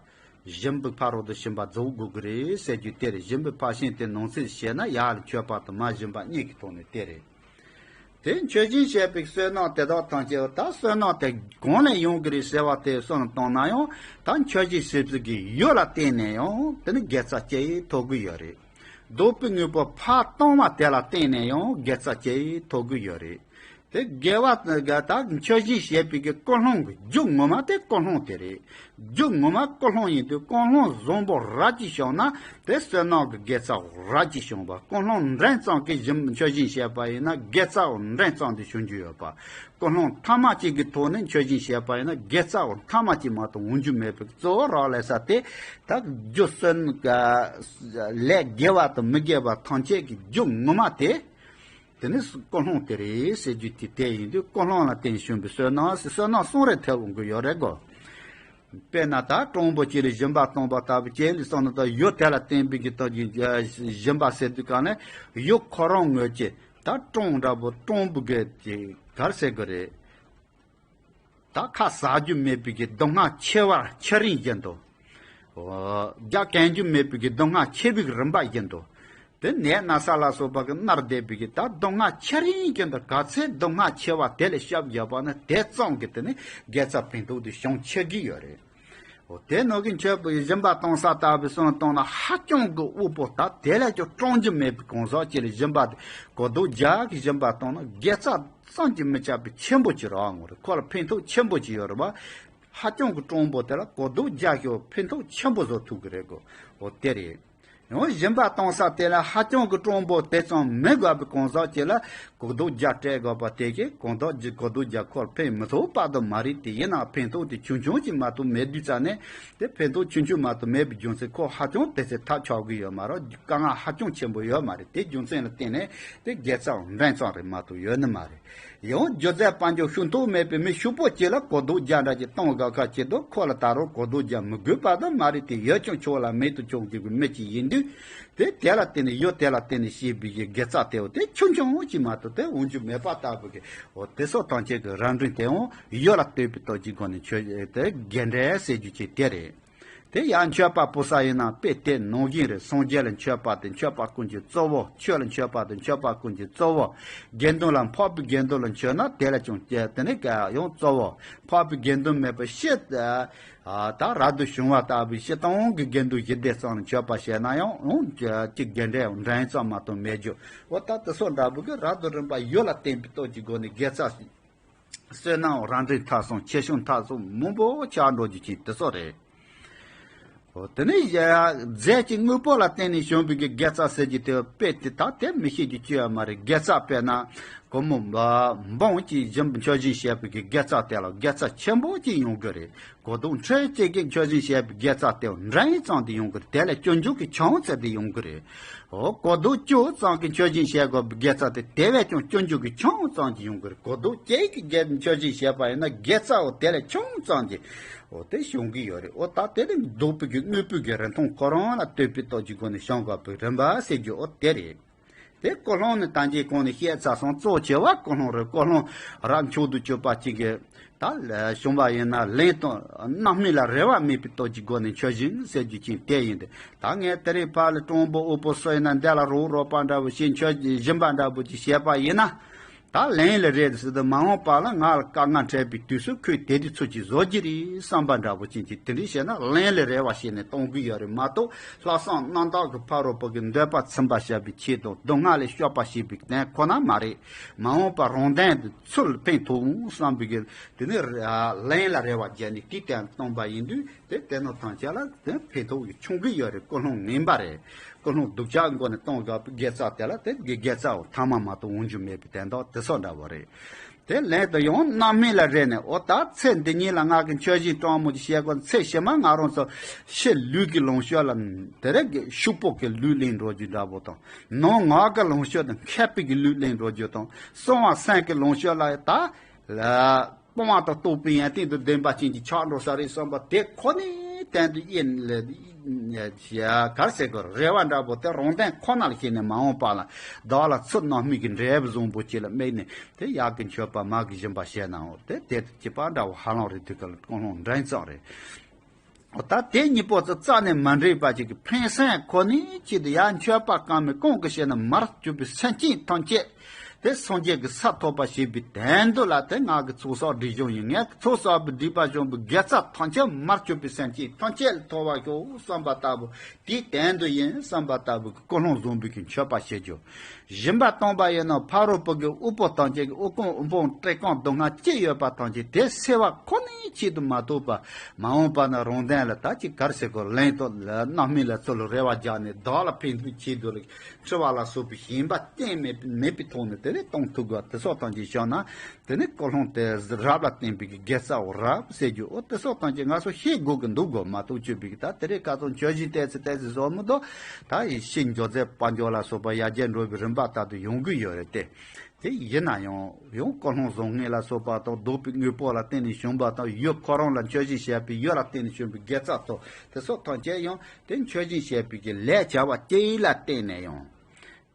སྦྱིན་པའི་ཕ་རོལ་ཏུ་ཕྱིན་པ་རྫོགས་དགོས་ཀྱི་རེད་ཟེར་རྒྱུ་དེ་རེད། སྦྱིན་པའི་ཕར་ཕྱིན་དེ་ནང་ཚན་བཤད་ན་ཡར་ལ་མཆོད་པ་དང་མར་སྦྱིན་པ་གཉིས་ཀྱི་ཐོག་ནས་དེ་རེད། དེ་མཆོད་སྦྱིན་བྱས་པའི་བསོད་ནམས་དེ་དག་ཐམས་ཅད་ད་བསོད་ནམས་དེ་གང་ལས་ཡོང་གི་རེད་ཟེར་བ་དེ་བསམ་བཏང་ན་ཡང་ད་མཆོད་སྦྱིན་བྱེད་ཚུལ་གྱི་ཡུལ་ལ་བརྟེན་ནས་ཡང་དེ་ནི་དགེ་རྩ་ཅི་ཡིན་ཐོབ་ཀྱི་ཡོད་རེད། བདུག་པའི་དངོས་པོ་ཕར་བཏང་བ་དེ་ལ་བརྟེན་ནས་ཡང་དགེ་རྩ་ཅི་ཡིན་ཐོབ་ཀྱི་ཡོད་རེད། དེ་དགེ་བ་དང་ད་མཆོད་སྦྱིན་བྱེད་པའི་གི་ཀུན་སློང་གི་རྒྱུ་ངོ་མ་དེ་ཀུན་སློང་དེ་རེད། རྒྱུ་ངོ་མ་ཀུན་སློང་ཡིན་དུས་ཀུན་སློང་བཟང་པོ་རབ་ཅིག་བྱུང་ན་དེ་བསོད་ནམས་ཀྱི་དགེ་རྩ་རབ་ཅིག་བྱུང་བ། ཀུན་སློང་འགྲན་ཙམ་གྱི་གཞི་མཆོད་སྦྱིན་བྱས་པ་ཡིན་ན་དགེ་རྩ་འགྲན་ཙམ་དུ་བྱུང་རྒྱུ་ཡོད་པ། ཀུན་སློང་ཐ་མ་གཅིག་གི་ཐོག་ནས་མཆོད་སྦྱིན་བྱས་པ་ཡིན་ན་དགེ་རྩ་ཐ་མ་གཅིག་མ་གཏོགས་འོང་རྒྱུ་མེད་པའི་གཙོ་བོ་རག་ལས་ས་དེ་ད་རྒྱུ་བསོད་ནམས་ལས་དགེ་བ་དང་མི་དགེ་བ་ཐམས་ཅད་ཀྱི་རྒྱུ་ངོ་མ་དེ། དེ་ནི་ཀུན་སློང་དེ་རེད་ཟེར་རྒྱུ་དེ་དེ་ཡིན་དུས་ཀུན་སློང་ལ་བརྟེན་བྱུང་བའི་བསོད་ནམས་ཟེར་བསོད་ནམས་གསུམ་རེ་ཐེབས་འོང་གི་ཡོད་རེད་གོ། དཔེར་ན་ད་སྤྲང་པོ་གཅིག་ལ་སྦྱིན་པ་བཏང་བ་ལྟ་བུ་ཅིག་ལ་སོང་ན་ད་ཡུལ་དེ་ལ་བརྟེན་པའི་གི་ད་སྦྱིན་པ་ཟེར་དུས་ག་ནས་ཡུལ་ཁོ་རང་ངོས་ཀྱི་ད་སྤྲང་འདྲ་པོ་སྤྲང་པོ་གི་ག་རེ་ཟེར་གི་རེད། ད་ཁ་ཟ་རྒྱུ་མེད་པའི་གི་སྡུག་བསྔལ་ཆེ་བ་ཆེ་རིམ་བཞིན་དུ། རྒྱག་གོན་རྒྱུ་མེད་པའི་གི་སྡུག་བསྔལ་ཆེ་བའི་རིམ་པ་བཞིན་དུ། དེ་ནད་ན་ཚ་ལ་སོགས་པ་གི་མནར་བསྡད་པའི་གི་ད་སྡུག་བསྔལ་ཆེ་རིམ་བཞིན་དུ་ག་ཚད་སྡུག་བསྔལ་ཆེ་བ་དེ་ལས་ཤབ་བརྒྱབ་པ་ན་དེ་ཙམ་གི་དེ་ནི་དགེ་རྩ་ཕན་ཐོགས་དེ་བྱུང་ཆེ་གི་ཡོད་རེད། འོ་དེ་ནང་གི་མཆོད་པའི་སྦྱིན་པ་གཏོང་ས་ལྟ་བུའི་སོང་གཏོང་ན་ཧ་ཅང་གི་དབུལ་པོ་ད་དེ་ལས་ཀྱང་སྤྲང་རྒྱུ་མེད་པའི་གང་ཟག་ཅིག་ལ་སྦྱིན་པ་དེ་གོ་ལྡོག་བརྒྱ་གི་སྦྱིན་པ་གཏོང་ན་དགེ་རྩ་བསམ་གྱིས་མི་ཁྱབ་པའི་ཆེན་པོ་ཅིག་རག་འོང་རེད། ཁོ་ལ་ཕན་ཐོགས་ཆེན་པོ་ཅིག་ཡོད་རེད་བ། ཧ་ཅང་གི་སྤྲང་པོ་དེ་ལ་གོ་ལྡོག་བརྒྱ་ཞོག་ཕན་ཐོགས་ཆེན་པོ་བཟོ་ཐུབ་ཀྱི་རེད་གོ། འོ་དེ་རེད། ཡང་སྦྱིན་པ་གཏོང་ས་དེ་ལ་ཧ་ཅང་གི་སྤྲང་པོ་དེ་ཙམ་མི་དགོས་པའི་གང་ཟག་ཅིག་ལ་གོ་ལྡོག་བརྒྱ་སྤྲད་དགོས་པ་དེ་གས་གང་ལྡོག་གི་གོ་ལྡོག་བརྒྱ་ཁོ་ལ་ཕན་མི་ཐོགས་པ་དུ་མ་རེད། དེ་ཡིན་ན་ཕན་ཐོགས་དེ་ཆུང་ཆུང་ཅིག་མ་གཏོགས་མེད་དུས་ཙ་ནས་དེ་ཕན་ཐོགས་ཆུང་ཆུང་མ་གཏོགས་མེད་པའི་རྒྱུ་མཚན་ཁོ་ཧ་ཅང་དེ་ཚེ་ཐབས་ཆག་གི་ཡོད་མ་རེད། དཀའ་ངལ་ཧ་ཅང་ཆེན་པོ་ཡོད་མ་རེད། དེ་རྒྱུ་མཚན་ལ་བརྟེན་ནས་དེ་དགེ་རྩ་འགྲན་ཙམ་རེད་མ་གཏོགས་ཡོད་ནི་མ་རེད། ཡང་སྒྱུ་རྩལ་དཔལ་འབྱོར་ཤུགས་ཐོགས་མེད་པའི་མི་ཕྱུག་པོ་གཅིག་ལ་གོ་ལྡོག་བརྒྱ་འདྲ་ཅིག་གཏོང་དགོས་ཁ་ཆེ་དུས་ཁོ་ལ་ད་རུང་གོ་ལྡོག་བརྒྱ་མི་དགོས་པ་དང་མ་རེད། དེ་ཡོད་ཀྱང་ཆོག་ལ་མེད་དུ་ཆོག་གི་མི་གཅིག་ཡིན་དུས་དེ་དེ་ལ་བརྟེན་ནས་ཡོད་དེ་ལ་བརྟེན་ནས་བྱས་པའི་གི་དགེ་རྩ་དེའོ་དེ་ཆུང་ཆུང་ཅིག་མ་གཏོགས་དེ་འོང་རྒྱུ་མེད་པ་ལྟ་བུ་གི་འོ་དེ་སོགས་ཐམས་ཅད་ཀྱི་རང་འགྲིམ་དེའང་ཡོད་ལ་ལྟོས་པའི་སྟོབས་ཀྱི་སྒོ་ནས་ཆོས་དེ་དགེ་འབྲས་ཟེར་རྒྱུ་ཅིག་དེ་རེད། དེ་ཡང་མཆོད་པ་ཕུལ་ས་ཡིན་ན་དཔེ་དེ་ནང་བཞིན་རེད། སངས་རྒྱས་ལ་མཆོད་པ་དེ་མཆོད་པ་ཀུན་གྱི་གཙོ་བོ། ཆོས་ལ་མཆོད་པ་དེ་མཆོད་པ་ཀུན་གྱི་གཙོ་བོ། དགེ་འདུན་ལ་འཕགས་པའི་དགེ་འདུན་ལ་མཆོད་ན་དེ་ལ་ཀྱང་དེ་ནི་ཡང་གཙོ་བོ། འཕགས་པའི་དགེ་འདུན་མེད་པ་ཤི་ད་རབ་ཏུ་བྱུང་བ་ལྟ་བུའི་སྤྱིར་བཏང་གི་དགེ་འདུན་ཞི་བདེ་ཙམ་ལ་མཆོད་པ་བྱས་ན་ཡང་ཅིག་དགེ་འབྲས་འགྲན་ཙམ་མ་གཏོགས་མེད་རྒྱུ། འོ་ད་དེ་སོགས་འདྲ་པོ་གི་རབ་ཏུ་རིམ་པ་ཡོད་ལ་བརྟེན་པའི་སྟོབས་ཀྱི་སྒོ་ནས་དགེ་རྩ་བསོད་ནམས་རང་འགྲིམ་ཐབས་སམ་ཆེ་ཆུང་ཐབས་སམ་མང་པོ་ཆགས་འགྲོ་རྒྱུ་ཅིག་དེ་ཚོ་རེད། འོ་དེ་ནས་རྫས་ཀྱི་དངོས་པོ་ལ་བརྟེན་ནས་བྱུང་བའི་གི་དགེ་རྩ་ཟེར་རྒྱུ་དེ་དཔེ་དེ་དག་དེ་མི་ཤེས་རྒྱུ་ཅི་ཡང་མ་རེད། དགེ་རྩ་དཔེར་ན་སྒོར་མོ་འབུམ་གཅིག་སྦྱིན་མཆོད་སྦྱིན་བྱས་པའི་གི་དགེ་རྩ་དེ་ལ་དགེ་རྩ་ཆེན་པོ་ཅིག་ཡོང་གི་རེད། གོ་ལྡོག་ཁྲི་གཅིག་གི་མཆོད་སྦྱིན་བྱས་པའི་དགེ་རྩ་དེ་འགྲན་ཙམ་དུ་ཡོང་གི་རེད། དེ་ལས་སྐྱོན་བརྗོད་ཀྱི་ཆུང་ཙམ་དུ་ཡོང་གི་རེད། འོ་གོ་ལྡོག་བཅུ་ཙམ་གྱི་མཆོད་སྦྱིན་བྱེད་དགོས་པའི་དགེ་རྩ་དེ་དེ་བས་ཀྱང་སྐྱོན་བརྗོད་ཀྱི་ཆུང་ཙམ་གྱི་ཡོང་གི་རེད། གོ་ལྡོག་གཅིག་གི་དགེ་མཆོད་སྦྱིན་བྱས་པ་ཡིན་ན་དགེ་རྩ་འོ་དེ་ལས་ཆུང་ཙམ་གྱི་འོ་དེ་བྱུང་གི་ཡོད་རེད། འོ་ད་དེ་ནི་བདུག་པའི་གི་དངོས་པོའི་གི་རིན་ཐང་ཁོ་རང་ལ་ལྟོས་པའི་སྟོབས་ཀྱི་སྒོ་ནས་བྱུང་དགོས་པའི་རིམ་པ་ཟེར་རྒྱུ་འོ་དེ་རེད། དེ་ཀུན་སློང་ནི་ད་གིན་གོང་ནས་བཤད་ཚར་སོང་། གཙོ་ཆེ་བ་ཀུན་སློང་རེད། ཀུན་སློང་རབ་མཆོག་ཏུ་གྱུར་པ་གཅིག་གི་ད་བྱུང་བ་ཡིན་ན་ལན་དང་རྣམ་སྨིན་ལ་རེ་བ་མེད་པའི་སྟོབས་ཀྱི་སྒོ་ནས་མཆོད་སྦྱིན་ཟེར་རྒྱུ་ཅིག་དེ་ཡིན་ཏེ། ད་ངས་དེ་རིང་ཕར་ལ་སྤྲང་པོ་དབུལ་པོ་སུ་ཡིན་ན་འདི་ལ་རོགས་རོགས་པ་འདྲ་བོ་ཞིག་མཆོད་སྦྱིན་པ་འདྲ་བོ་ཅིག་བྱས་པ་ཡིན་ན། ད་ལན་ལ་རེ་ཟེར་དུས་མ་འོངས་པ་ལ་ང་ལ་དཀའ་ངལ་འཕྲད་པའི་དུས་སུ་ཁོས་དེ་དུས་ཚོད་ཅིག་བཟོ་རྒྱུ་རེད་བསམ་པ་འདྲ་བོ་ཅན་གྱི་དེ་འདྲ་བྱས་ན་ལན་ལ་རེ་བ་བྱས་ནས་གཏོང་གི་ཡོད་རེད་མ་གཏོགས། ལྷག་བསམ་རྣམ་དག་གི་ཕ་རོལ་པོ་གི་འདོད་པ་ཚིམ་པ་བྱ་བའི་ཆེད་དང་སྡུག་བསྔལ་ལས་སྐྱོབ་པ་བྱེད་པའི་དོན་ཁོ་ན་མ་རེད། མ་འོངས་པ་རང་དོན་དུ་ཚུར་ཕན་ཐོགས་འོང་བསམ་པའི་གི་དེ་ནི་ལན་ལ་རེ་བ་བརྒྱབ་ནས་དེའི་སྟེང་གཏོང་པ་ཡིན་དུས་དེ་དེ་ནོ་ཐང་ཆ་ལ་དེ་ཕན་ཐོགས་ཡོད་ཆུང་གི་ཡོད་རེད། ཀུན་སློང་ངན་པ་རེད། ཀུན་སློང་སྡུག་ཅག་མགོ་ནས་གཏོང་དགོས་པའི་དགེ་རྩ་དེ་ལ་དེ་དགེ་དགེ་རྩའོ་ཐ་མ་མ་གཏོགས་འོང་རྒྱུ་མེད་པའི་དོན་དག་དེ་ཚོ་འདྲ་བོ་རེད། དེ་ལན་དུ་ཡང་རྣམ་སྨིན་ལ་རེ་ནས། འོ་ད་ཚེ་འདི་ཉིད་ལ་ང་གི་མཆོད་སྦྱིན་སྤྲང་མོ་ཅིག་བྱེད་དགོས། ཚེ་ཕྱི་མ་ང་རང་ཚོ་ཕྱི་ལུས་ཀྱི་ལོངས་སྤྱོད་ལ་དེ་རེ་གི་ཤུགས་པོ་གི་ལུས་ལེན་འགྲོ་རྒྱུ་འདྲ་པོ་དང་། ནང་ངག་གི་ལོངས་སྤྱོད་དང་མཁས་པའི་གི་ལུས་ལེན་འགྲོ་རྒྱུ་དང་། གསང་བ་སེམས་ཀྱི་ལོངས་སྤྱོད་ལ་ད་ལ་སྤོང་བ་དང་རྟོགས་པའི་ཡོན་ཏན་དང་ལྡན་པ་ཅན་གྱི་ཆགས་འགྲོ་ས་རེད་བསམ་པ་དེ་ཁོ་ནས་གཏན་དུ་ཡིན་ལ། གར་ཟེར་དགོས་རེ་བ་འདྲ་པོ་དེ་རང་དོན་ཁོ་ན་ལ་བྱས་ནས་མ་འོངས་པ་ལ་བདག་ལ་ཚུར་རྣམ་སྨིན་གྱི་འབྲས་བུ་བཟང་པོ་ཅིག་ལ་དམིགས་ནས། དེ་ཡག་གི་མཆོད་པ་མ་གི་སྦྱིན་པ་བྱས་ནའང་དེ་དེ་སྐྱིད་པ་འདྲ་བོ་ཧ་ལམ་རེད། དུས་སྐབས་ལ་ཀུན་སློང་འདྲེན་ཙམ་རེད། འོ་ད་དེ་གཉིས་པོ་ཚོ་རྩ་ནས་མ་འདྲེས་པ་ཅིག་གི་ཕན་སེམས་ཁོ་ནའི་ཆེད་དུ་ཡང་མཆོད་པ་གང་མིན་གང་གིས་བྱས་ན་མར་གྱུར་པའི་སེམས་ཅན་ཐམས་ཅད་དེ་སངས་རྒྱས་ཀྱི་ས་ཐོབ་པ་བྱེད་པའི་དོན་དུ་ལ། དེ་ང་གི་ཚོགས་བསགས་སྒྲིབ་སྦྱོང་ཡིན། ངས་ཚོགས་བསགས་པའི་སྒྲིབ་པ་སྦྱོང་བའི་དགེ་རྩ་ཐམས་ཅད་མར་གྱུར་པའི་སེམས་ཅན་ཐམས་ཅད་ལ་ཐོབ་པར་ཤོག་བསམ་པ་ལྟ་བུ། དེའི་དོན་དུ་ཡིན་བསམ་པ་ལྟ་བུ་གི་ཀུན་སློང་བཟང་པོའི་གི་མཆོད་པ་བྱེད་རྒྱུ། སྦྱིན་པ་བཏང་པ་ཡིན་ན་ཕ་རོལ་པོ་གི་དབུལ་པོ་ཐམས་ཅད་ཀྱི་དབུལ་ཕོངས་དབུལ་ཕོངས་བཀྲེས་སྐོམ་སྡུག་བསྔལ་ཅི་ཡོད་པ་ཐམས་ཅད་དེ་སེལ་བ་ཁོ་ནའི་ཆེད་དུ་མ་གཏོགས་པ། མ་འོངས་པ་ན་རང་དོན་ལ་ད་ཅིག་གར་ཟེར་དགོས། ལན་དུ་རྣམ་སྨིན་ལ་ཚུར་ལ་རེ་བ་རྒྱག་ནས་བདག་ལ་ཕན་ཐོགས་ཆེད་དུ་ལ་འཁྲི་བ་ལ་སོགས་པའི་ཞེན་པ་གཏན་མེད་མེད་པའི་ཐོག་ནས་དེ་ནས་གཏོང་ཐུབ་དགོས། དེ་སོགས་ཐམས་ཅད་བྱུང་ན། དེ་ནི་ཀུན་སློང་དེ་རབ་ལ་བརྟེན་པའི་དགེ་རྩ་བོ་རབ་ཟེར་རྒྱུ། འོ་དེ་སོགས་ཐམས་ཅད་ང་ཚོ་ཤེས་དགོས་ཀྱི་འདུག་གོ། མ་གཏོགས་བཅོས་པའི་ད་དེ་རིང་ཁ་སང་མཆོད་སྦྱིན་ཏོག་ཙམ་ཏོག་ཙམ་བཟོ་མི་འདུག། ད་ཡི་ཤིང་མགྱོགས་རྫས་དཔལ་འབྱོར་ལ་སོགས་པ་ཡར་རྒྱས་འགྲོ་བའི་རིམ་པ་ལྟར་དུ་ཡོང་གི་ཡོད་རེད་དེ། དེ་ཡིན་ན་ཡང་ཡང་ཀུན་སློང་བཟང་ངན་ལ་སོགས་པ་དང་བདག་པོའི་དངོས་པོ་ལ་བརྟེན་ནས་བྱུང་བ་དང་། ཡུལ་ཁོ་རང་ལ་མཆོད་སྦྱིན་བྱས་པའི་ཡུལ་ལ་བརྟེན་ནས་བྱུང་བའི་དགེ་རྩ་དང་དེ་སོགས་ཐམས་ཅད་ཡང་དེ་མཆོད་སྦྱིན་བྱས་པའི་གི་ལས་བྱ་བ་ཅིག་ལ་བརྟེན་ནས་ཡང་།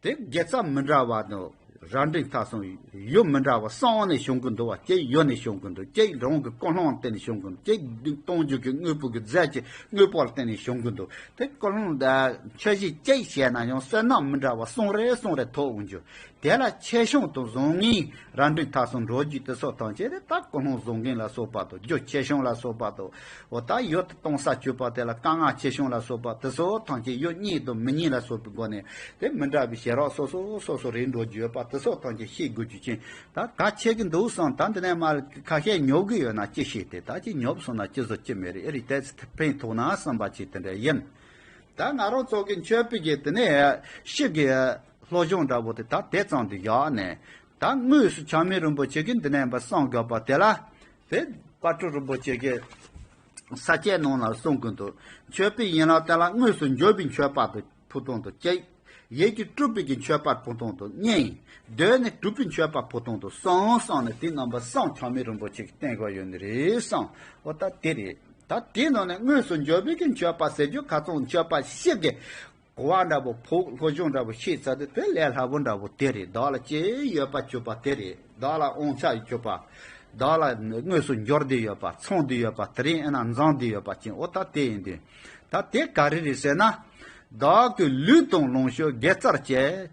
དེ་དགེ་རྩ་མི་འདྲ་བ་དང་རབ་འབྲིང་ཐ་གསུམ་ཡུལ་མི་འདྲ་བ་གསུམ་ནས་བྱུང་གི་འདུག་བ། གཅིག་ཡུལ་ནས་བྱུང་གི་འདུག། གཅིག་རང་གི་ཀུན་སློང་བརྟེན་ནས་བྱུང་གི་འདུག། གཅིག་གཏོང་རྒྱུ་གི་དངོས་པོ་གི་རྫས་ཀྱི་དངོས་པོ་ལ་བརྟེན་ནས་བྱུང་གི་འདུག། དེ་ཀུན་སློང་དང་མཆོད་སྦྱིན་གཅིག་བྱས་ན་ཡང་བསོད་ནམས་མི་འདྲ་བ་གསུམ་རེ་གསུམ་རེ་ཐོབ་འོང་རྒྱུ། དེ་ལ་ཆེ་ཆུང་དང་བཟང་ངན་རབ་འབྲིང་ཐ་གསུམ་འགྲོ་རྒྱུ་དེ་སོགས་ཐམས་ཅད་རེ་ད་ཀུན་སློང་བཟང་ངན་ལ་སོགས་པ་དང་རྒྱུ་ཆེ་ཆུང་ལ་སོགས་པ་དང་། འོ་ད་ཡུལ་དུ་གཏོང་ས་སྤྱོད་པ་དེ་ལ་དཀའ་ངལ་ཆེ་ཆུང་ལ་སོགས་པ་དེ་སོགས་ཐམས་ཅད་ཡུལ་གཉིས་དང་མི་གཉིས་ལ་སོགས་པའི་སྒོ་ནས་དེ་མི་འདྲ་བའི་བྱེ་བྲག་སོ་སོ་སོ་སོ་རེད་འགྲོ་རྒྱུ་ཡོད་པ་དེ་སོགས་ཐམས་ཅད་ཤེས་དགོས་རྒྱུ་ཅན། ད་ག་ཆེ་གི་འདུག་བསམ། ད་འདི་ནས་མར་ཁ་ཤས་ཉོབ་གི་ཡོད་ན་ཅི་ཤེས་ཏེ། ད་ཅི་ཉོབ་སོང་ན་ཅི་བཟོ་ཅི་མེད་རེད། ཨེ་རེད། དེ་ཕན་ཐོགས་ན་བསམ་པ་ཅིག་དེ་འདྲ་ཡིན། ད་ང་རང་ཚོ་གི་མཆོད་པའི་གི་དེ་ནས་ཤིག་གི་སློབ་སྦྱོང་འདྲ་པོ་དེ་ད་དེ་ཙམ་དུ་བཞག་ནས། ད་དངོས་སུ་ཆགས་མེད་རིན་པོ་ཆེ་གིས་འདི་ནས་འབའ་གསུང་དགོས་པ་དེ་ལ། དེ་དཔལ་སྤྲུལ་རིན་པོ་ཆེ་གིས་ས་བཅད་ནང་ལ་གསུང་གི་འདུག། མཆོད་པའི་ཡན་ལག་དེ་ལ་དངོས་སུ་འབྱོར་པའི་མཆོད་པ་དང་ཕུལ་སྟངས་དང་གཅིག། ཡིད་ཀྱིས་སྤྲུལ་པའི་གི་མཆོད་པ་ཕུལ་སྟངས་དང་གཉིས། གདོད་ནས་གྲུབ་པའི་མཆོད་པ་ཕུལ་སྟངས་དང་གསུམ། གསུམ་ནས་དེ་རྣམ་པ་གསུམ་ཆགས་མེད་རིན་པོ་ཆེ་གིས་བསྟན་དགོས་ཡོད་ནི་རེད་གསུངས། འོ་ད་དེ་རེད། ད་དེའི་ནང་ནས་དངོས་སུ་འབྱོར་པའི་གི་མཆོད་པ་ཟེར་རྒྱུ་ཁ་ཚང་མཆོད་པ་ཤིག་གི་གོ་བ་འདྲ་པོ་ཕོག། སློབ་སྦྱོང་འདྲ་པོ་ཤེས་ཚར་དུས་དེ་ལས་སླ་པོ་འདྲ་པོ་དེ་རེད། བདག་ལ་ཅི་ཡོད་པ་སྤྱོད་པ་དེ་རེད། བདག་ལ་དབང་ཆ་སྤྱོད་པ། བདག་ལ་དངོས་སུ་འབྱོར་བསྡད་ཡོད་པ། ཚང་བསྡད་ཡོད་པ། དེ་རིང་ཨེ་ན་འཛོམས་བསྡད་ཡོད་པ་ཅན། འོ་ད་དེ་ཡིན་དུས། ད་དེ་ག་རེ་རེད་ཟེར་ན། བདག་གི་ལུས་དང་ལོངས་སྤྱོད་དགེ་རྩར་བཅས།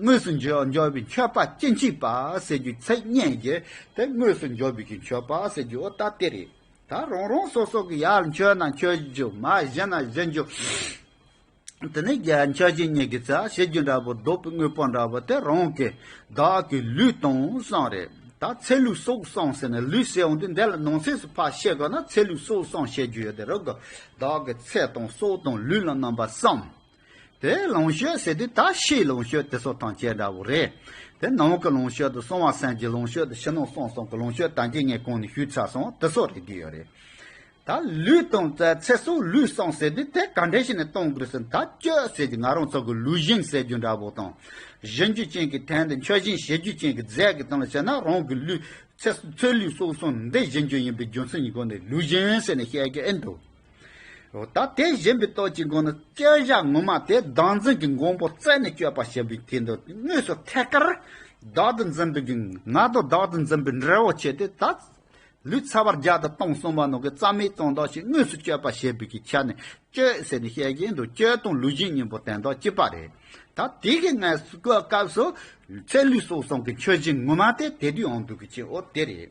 དངོས་སུ་འབྱོར་འབྱོར་བའི་མཆོད་པ་ཅི་མཆིས་པ་ཟེར་རྒྱུ་ཚིག་གཉིས་ཀྱིས་དེ་དངོས་སུ་འབྱོར་བའི་གི་མཆོད་པ་ཟེར་རྒྱུ་འོ་ད་དེ་རེད། ད་རང་རང་སོ་སོ་གི་ཡར་མཆོད་ན་མཆོད་རྒྱུ། མར་བཞེངས་ན་བཞེངས་རྒྱུ། དེ་ནས་རྒྱ་མཆོད་སྦྱིན་གཉིས་ཀྱི་རྩ་བྱེད་རྒྱུ་འདྲ་པོ་བདག་པོའི་དངོས་པོ་འདྲ་པོ་དེ་རང་གི་བདག་གི་ལུས་དང་གསུམ་རེད། ད་ཚེ་ལུས་སྲོག་གསུམ་ཟེར་ནས་ལུས་ཟེར་འོང་དུས་འདི་ལ་ནང་གསེས་སུ་ཕར་བཤད་དགོས་ན་ཚེ་ལུས་སྲོག་གསུམ་བཤད་རྒྱུ་ཡོད་དེ་རེད་གོ། བདག་གི་ཚེ་དང་སྲོག་དང་ལུས་ལ་རྣམ་པ་གསུམ། དེ་ལོངས་སྤྱོད་ཟེར་དུས་ད་ཕྱིའི་ལོངས་སྤྱོད་དེ་སོགས་ཐམས་ཅད་འདྲ་པོ་རེད། དེ་ནང་གི་ལོངས་སྤྱོད་དང་གསང་བ་སེམས་ཀྱི་ལོངས་སྤྱོད་དང་ཕྱི་ནང་གསང་གསུམ་གྱི་ལོངས་སྤྱོད་ད་གིན་ངས་གོང་ནས་ཞུས་ཚར་སོང་། དེ་སོགས་རེད་དེ་ཡོད་རེད། ད་ལུས་དང་ཚེ་སྲོག་ལུས་གསུམ་ཟེར་དུས་དེ་ག་འདྲ་ཞིག་ནས་གཏོང་དགོས་ཟེར་ན། ད་སྤྱོད་ཟེར་གྱི་ང་རང་ཚོ་གི་ལུས་སྦྱིན་ཟེར་རྒྱུ་འདྲ་པོ་དང་། སྦྱིན་རྒྱུ་ཅན་གྱི་དོན་དུ་མཆོད་སྦྱིན་བྱེད་རྒྱུ་ཅན་གྱི་རྫས་ཀྱི་སྟེང་ལ་བྱས་ན་རང་གི་ལུས་ཚེ་ཚེ་ལུས་སྲོག་གསུམ་འདི་སྦྱིན་རྒྱུ་ཡིན་པའི་རྒྱུ་མཚན་གྱི་སྒོ་ནས་ལུས་སྦྱིན་ཟེར་ནས་བཤད་ཀྱི་ཨེ་འདུག། འོ་ད་དེ་སྦྱིན་པའི་སྟོབས་ཀྱི་སྒོ་ནས་སྤྱོད་བྱ་ངོ་མ་དེ་བདག་འཛིན་གྱི་མགོན་པོ་རྩད་ནས་གཅོད་པ་བྱེད་པའི་དེ་འདུག། དངོས་སུ་ཐད་ཀར་བདག་ཏུ་འཛིན་པའི་གི་ང་དང་བདག་ཏུ་འཛིན་པའི་འབྲས་བུ་ཆེ་སྟེ། ད་ལུས་ཚ་བ་བརྒྱ་དང་སྟོང་གསུམ་པ་ནང་གི་རྩ་མེད་གཏོང་དག་ཞིག་དངོས་སུ་གཅོད་པ་བྱེད་པའི་གི་ཆ་ནས་སྤྱོད་ཟེར་ནས་བཤད་ཀྱི་འདུག། སྤྱོད་དང་ལུས་སྦྱིན་གཉིས་པོ་དོན་དག་གཅིག་པ་རེད། ད་དེ་གི་ངས་སྐབས་སུ་ཚེ་ལུས་སྲོག་གསུམ་གྱི་མཆོད་སྦྱིན་ངོ་མ་དེ་དེ་དུས་ཡོང་འདུག་གི་ཅིང་འོ་དེ་རེད།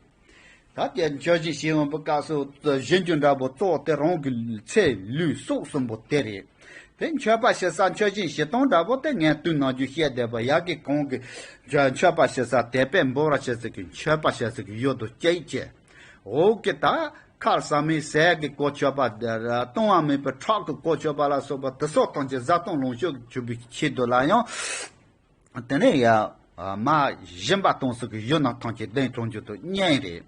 ད་དེ་མཆོད་སྦྱིན་བྱེད་འོང་པའི་སྐབས་སུ་སྦྱིན་རྒྱུ་འདྲ་པོ་གཙོ་བོ་དེ་རང་གི་ཚེ་ལུས་སྲོག་གསུམ་པོ་དེ་རེད། དེ་མཆོད་པ་བྱེད་ས་མཆོད་སྦྱིན་བྱེད་སྟངས་འདྲ་པོ་དེ་ངས་དུས་ནམ་རྒྱུན་བཤད་བསྡད་པ། ཡ་གི་གོང་གི་མཆོད་པ་བྱེད་ས་དད་པས་འབུལ་བར་བྱེད་ས་གི་མཆོད་པ་བྱེད་ས་གི་ཡུལ་དུ་སྐྱེལ་བྱེད། འོག་གི་ད་ཁར་ས་མི་ཟས་ཀྱི་གོ་ཆོད་པ། ལྟུང་བ་མེད་པའི་ཁྲག་གི་གོ་ཆོད་པ་ལ་སོགས་པ་དེ་སོགས་ཐམས་ཅད་བཟའ་བཏུང་ལོངས་སྤྱོད་ཀྱི་ཆུད་པའི་ཆེད་དུ་ལ་ཡང་། དེ་ནས་ཡ། མ་སྦྱིན་པ་གཏོང་ས་གི་ཡུལ་རྣམས་ཐམས་ཅད་བདེན་དྲང་རྒྱུ་དང་གཉིས་རེད།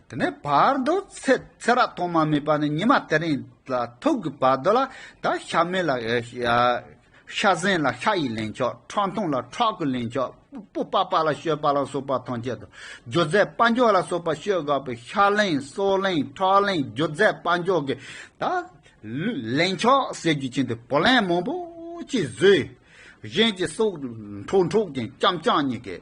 དེ་ནས་བར་དུ་ཚེ་ཚེ་རབས་ཐོག་མ་མེད་པ་ནས་ཉི་མ་དེ་རིང་ལ་ཐུག་གི་བར་དུ་ལ་ད་ཤ་མེད་ལ་ཤ་ཟན་ལ་ཤ་ཡི་ལན་ཆགས། ཁྲག་འཐུང་ལ་ཁྲག་གི་ལན་ཆགས། སྤུ་སྤགས་པ་ལ་སྤྱོད་པ་ལ་སོགས་པ་ཐམས་ཅད་དང་། རྒྱུ་རྫས་དཔལ་འབྱོར་ལ་སོགས་པ་སྤྱོད་དགོས་པའི་ཤ་ལན་སོགས་ལན་ཁྲག་ལན་རྒྱུ་རྫས་དཔལ་འབྱོར་གྱི་ད་ལན་ཆགས་ཟེར་རྒྱུ་ཅན་དེ་བུ་ལོན་མང་པོ་ཅིག་བཟོས། གཞན་གྱི་སྲོག་འཕྲོག་འཕྲོག་ཅིང་རྐྱང་རྐྱང་ཉིད་ཀྱི།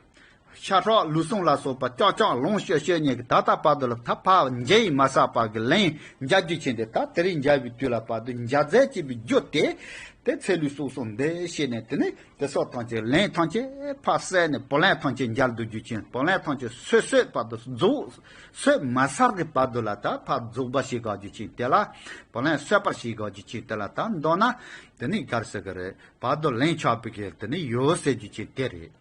ཤ་ཁྲག་ལུས་ཟུངས་ལ་སོགས་པ་རྐྱང་རྐྱང་ལོངས་སྤྱོད་སྤྱོད་ཉིད་ཀྱི་ད་ལྟ་བར་དུ་ལ་ད་ཕར་འཇལ་ཡི་མ་ཟད་པ་གི་ལན་འཇལ་རྒྱུ་ཅན་དེ་ད་དེ་རིང་འཇལ་བའི་དུས་ལ་བར་དུ་འཇལ་རྫས་བྱེད་པའི་རྒྱུ་དེ། དེ་ཚེ་ལུས་སྲོག་གསུམ་འདི་བྱས་ནས་དེ་ནི་དེ་སོགས་ཐམས་ཅད་ལན་ཐམས་ཅད་ཕར་བསལ་ནས་བུ་ལོན་ཐམས་ཅད་འཇལ་འདོད་རྒྱུ་ཅན། བུ་ལོན་ཐམས་ཅད་སོད་སོད་བར་དུ་རྫོགས་སོད་མ་ཟད་ཀྱི་བར་དུ་ལ་ད་ཕར་རྫོགས་པ་བྱེད་དགོས་རྒྱུ་ཅན་དེ་ལ། བུ་ལོན་སོད་པར་བྱེད་དགོས་རྒྱུ་ཅན་དེ་ལ་ད་མདོར་ན་དེ་ནི་ག་རེ་ཟེར་གི་རེད། བར་དུ་ལན་ཆགས་པའི་གི་དེ་ནི་ཡུལ་ཟེར་རྒྱུ་ཅན་དེ་རེད།